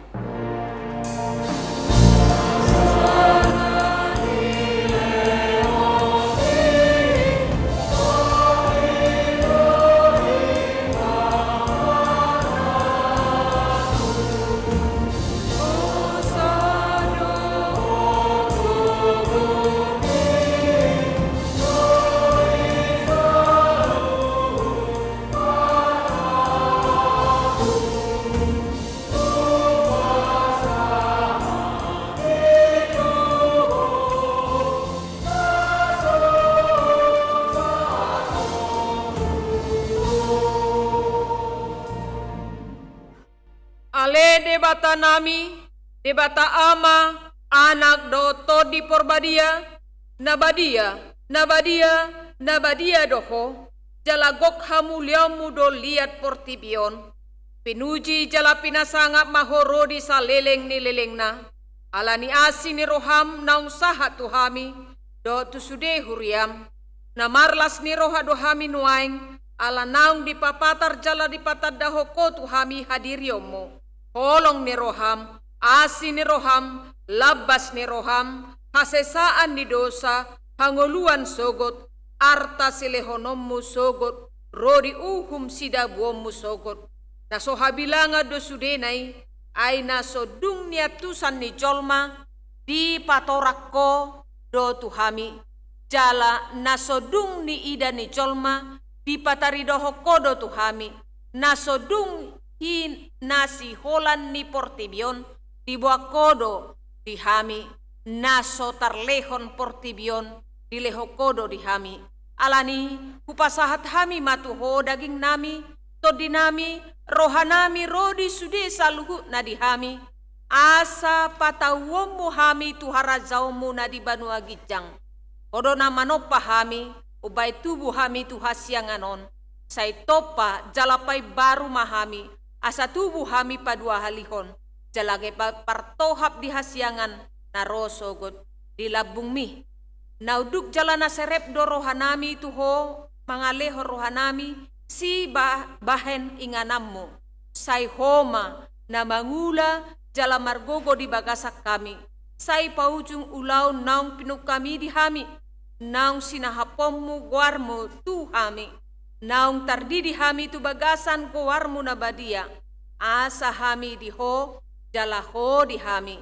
Ale Debatanami, Debata Ama, Anak dohot Tondi Porbadia, na badia, na badia, na badia do Ho, jala gok hamuliaonMu do liat portibi on. Pinuji jala pinasangap ma Ho ro di saleleng ni lelengna, ala ni asi ni rohaM naung sahat tu hami dohot tu sude huriaM. Na marlas ni roha do hami nuaeng, ala naung dipapatar jala dipatandahon Ho tu hami hadirionMu. Holong ni rohaM, asi ni rohaM, lambas ni rohaM, hasesaan ni dosa, hangoluan sogot, arta silehononMu sogot, ro di uhum sidabuonMu sogot. Na so habilangan do sudena i, ai na so dung niantusan ni jolma dipatorang Ho do tu hami, jala na so dung niida ni jolma dipataridohon Ho do tu hami, na so dung i na siholan ni portibi on diboan Ho do di hami, na so tarlehon portibi on dilehon Ho do di hami. Ala ni i hupasahat hami ma tu Ho dagingnami, tondinami, rohanami ro di sude saluhutna di hami, asa patauonMu hami tu harajaonMu na di banua ginjang. Ho do na manompa hami, umbahen tubu hami tu hasiangan on, sai tompa jala paimbaru ma hami, asa tubu hami paduahalihon, jala gabe partohap di hasiangan na ro sogot di lambungMi. Na unduk jala na serep do rohanami tu Ho, mangalehon rohanami sibahen ingananMu. Sai Ho ma na mangula jala margogo di bagasan hami. Sai paujung ulaon naung pinungkami di hami, naung sinahaponMu goarMu tu hami, naung tardidi hami tu bagasan goarMu na badia, asa hami di Ho, jala Ho di hami.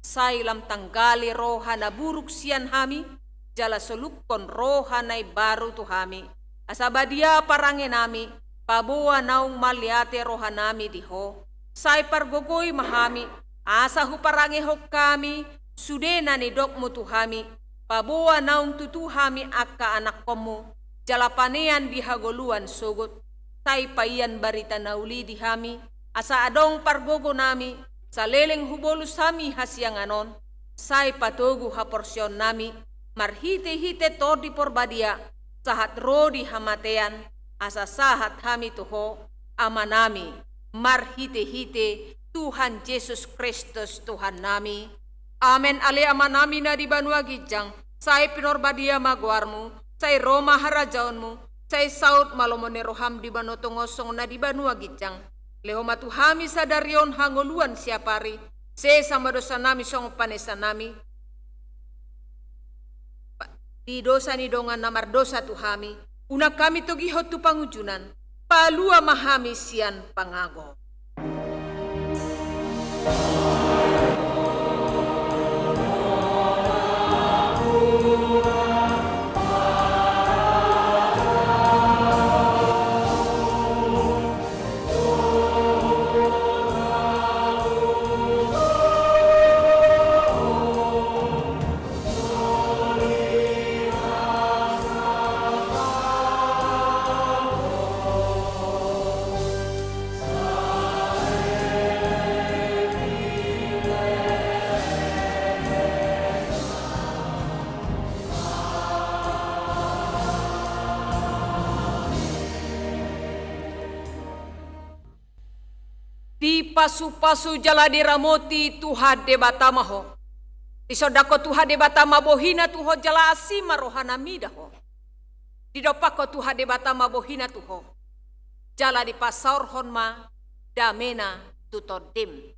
Sai lam tanggali roha na buruk sian hami, jala solukkon roha na imbaru tu hami. Asa badia parangenami, paboa naung mauliate rohanami di Ho. Sai pargogoi ma hami, asa huparangehon hami sude na nidokMu tu hami, paboa naung tutu hami angka anakkonMu, jala panean di hangoluan sogot. Sai paian barita na uli di hami, asa adong pargogonami, saleleng hubolus hami hasiangan on. Sai patogu haporseaonnami, marhitehite Tondi Porbadia, sahat ro di hamatean, asa sahat hami tu Ho, Amanami, marhitehite Tuhan Jesus Kristus Tuhannami. Amen. Ale Amanami na di banua ginjang, sai pinarbadia ma goarMu, sai ro ma harajaonMu, sai saut ma lomo ni rohaM di banua tonga on songon na di banua ginjang. Lehon ma tu hami sadari on hangoluan siapari, sesa ma dosanami songon panesanami di dosa ni dongan na mardosa tu hami, unang hami togihon tu pangunjunan, palua ma hami sian pangago. Dipasupasu jala diramoti Tuhan Debata ma ho. Disondangkon Tuhan Debata ma bohina tu ho jala asi ma rohana mida ho. Didompakkon Tuhan Debata ma bohina tu ho. Jala dipasaorhon ma damena tu tondim.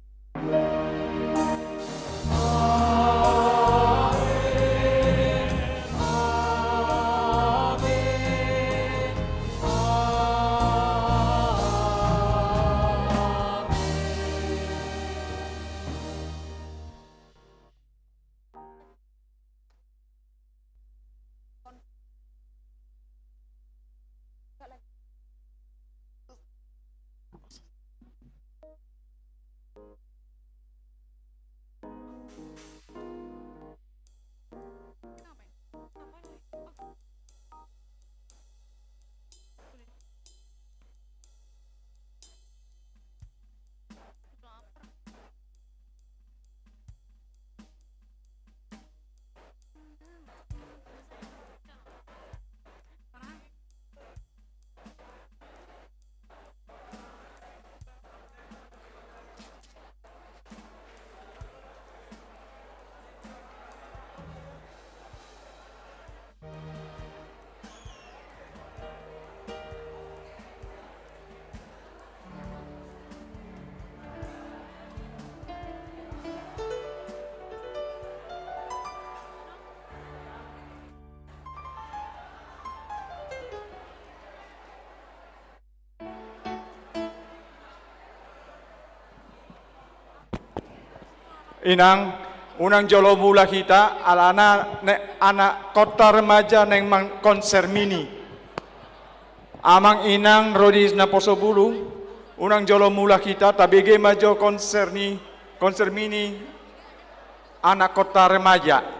Inang, unang jolo mula hita, alana ne, anak kota remaja naeng mangkonser mini. Amang inang ro di naposo bulung, unang jolo mula hita, tabege ma jo konser ni, konser mini anak kota remaja.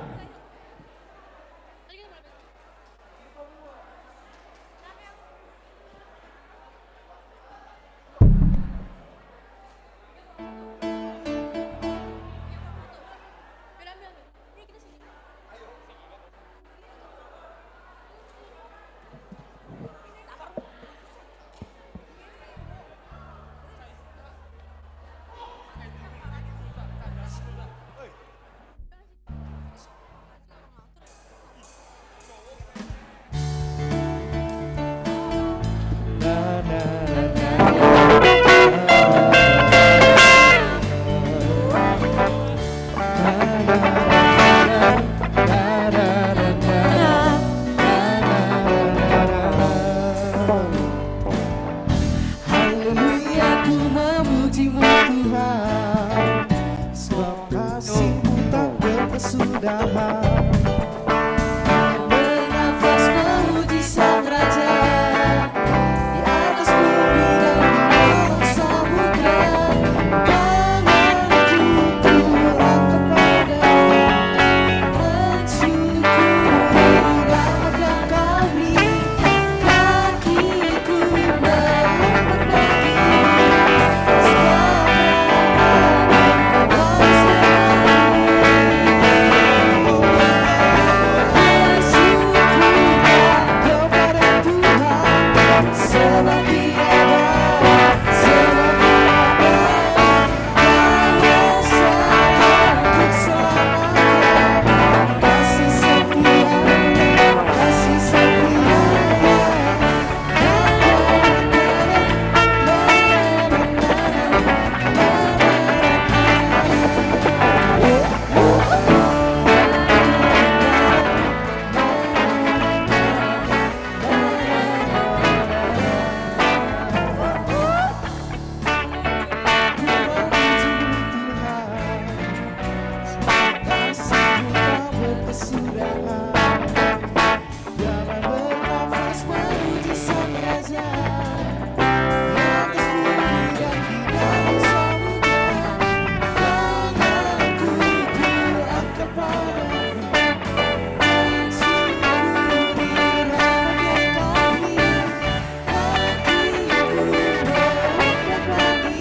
Haleluya, ku memuji-Mu Tuhan, sebab kasih-Mu tak berkesudahan. Bernafas memuji Sang Raja, di atas bumi dan di dalam samudra. Tanganku ku angkat padamu, mensyukuri rahmat yang Kau beri. Kakiku melangkah di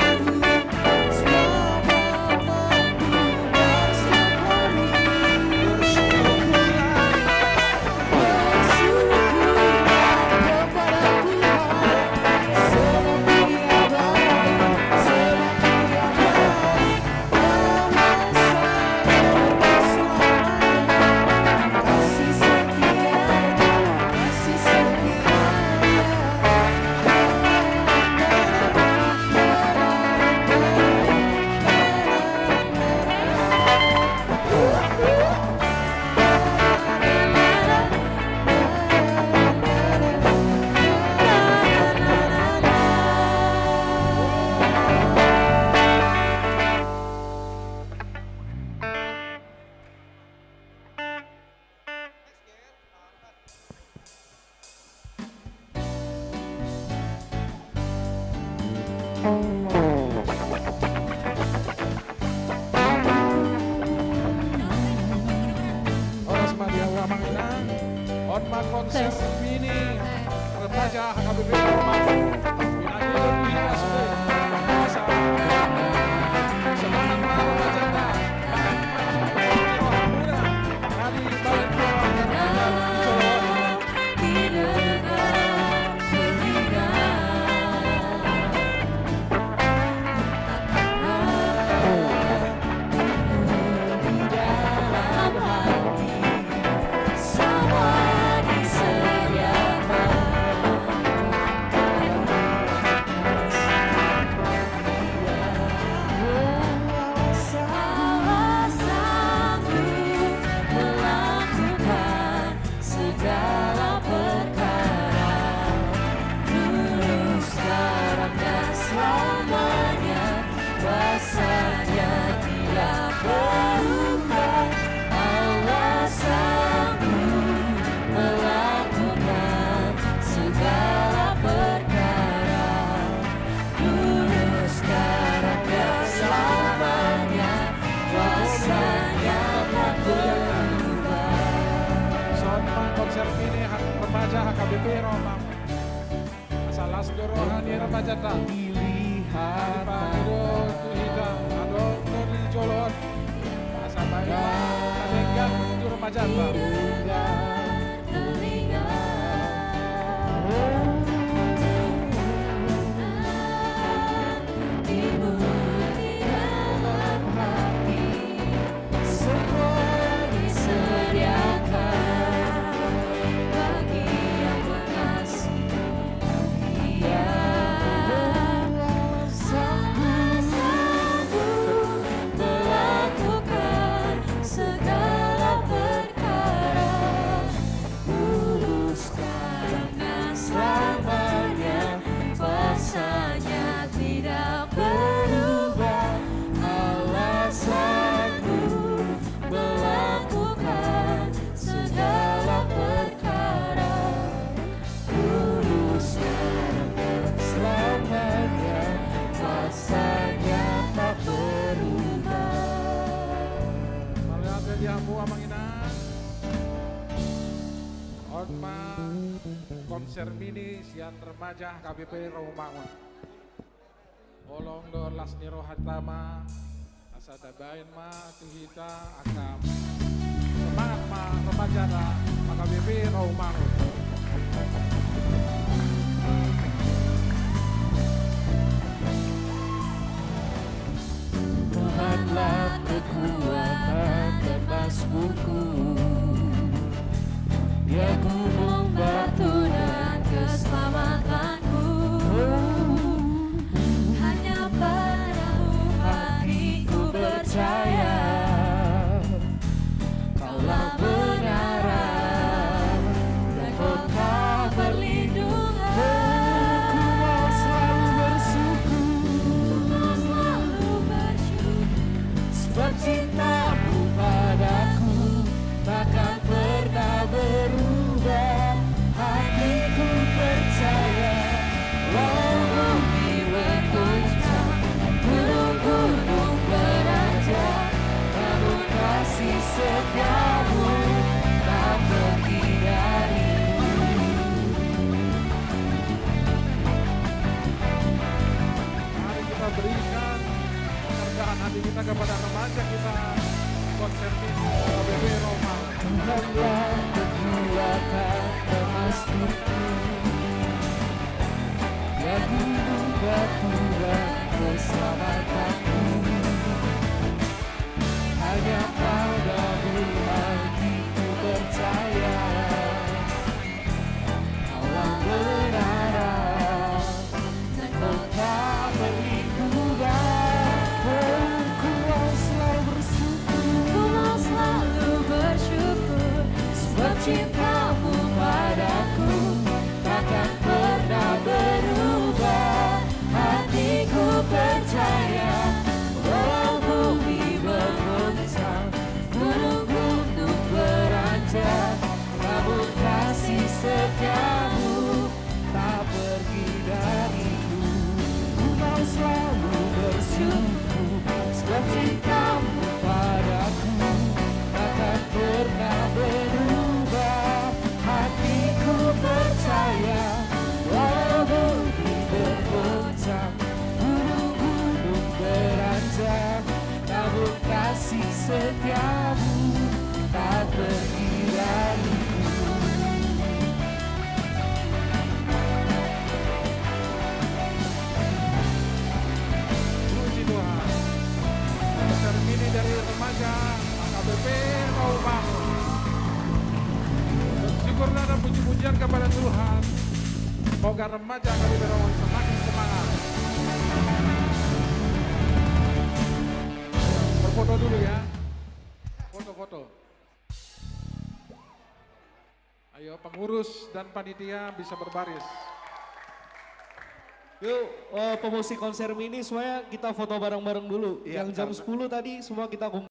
Konser mini remaja H K B P Roma. Semangat ma remajanta. Segala perkara, dulu, sekarang, dan selamanya, kuasa-Nya tidak berubah. Allah sanggup melakukan segala perkara. Dulu, sekarang, dan selamanya, kuasa-Nya tak berubah. Songon i ma konser mini remaja H K B P Roma. Asa las do roha ni remajanta. Dipangido tu hita, adong do di jolo on. Asa baen ma na denggan tu remajanta. Melakukan segala perkara, dulu, sekarang, dan selamanya, kuasa-Nya tidak berubah. Allah sanggup melakukan segala perkara, dulu, sekarang, dan selamanya, kuasa-Nya tak berubah. Mauliate di hamu amang inang. On ma konser mini sian remaja H K B P Roma on. Holong do las ni rohanta ma, asa tabaen ma tu hita angka semangat ma remajana H K B P Roma on. Tuhanlah kekuatan dan masmurku. Dia gunung batu dan keselamatanku. Hanya pada-Mu hatiku percaya. Kaulah menara dan kota perlindungan. Ku mau selalu bersyukur. Ku mau selalu bersyukur. Sebab cinta-Mu padaku takkan pernah berubah. Hatiku percaya, walau bumi bergoncang, gunung-gunung berajang, namun kasih setia-Mu tak pergi dariku. Mari kita berikan penghargaan hati kita kepada remaja kita, konser mini H K B P Roma. Tuhanlah kekuatan dan masmurku. Dia gunung batu dan keselamatanku. Hanya pada-Mu hatiku percaya. Kaulah menara dan kota perlindungan. Oh, ku mau selalu bersyukur. Ku mau selalu bersyukur, sebab cinta-Mu padaku takkan pernah berubah. Hatiku percaya, walau bumi bergoncang, Tak terkira itu. Puji Tuhan. Konser mini dari remaja H K B P Raubangun. Syukur dan puji-pujian kepada Tuhan. Semoga remaja H K B P Raubangun semakin semangat. Berfoto dulu ya. Foto-foto. Ayo, pengurus dan panitia bisa berbaris. Yuk, eh, pemusik konser mini, semuanya kita foto bareng-bareng dulu. Iya, yang jam karena sepuluh tadi, semua kita kumpul.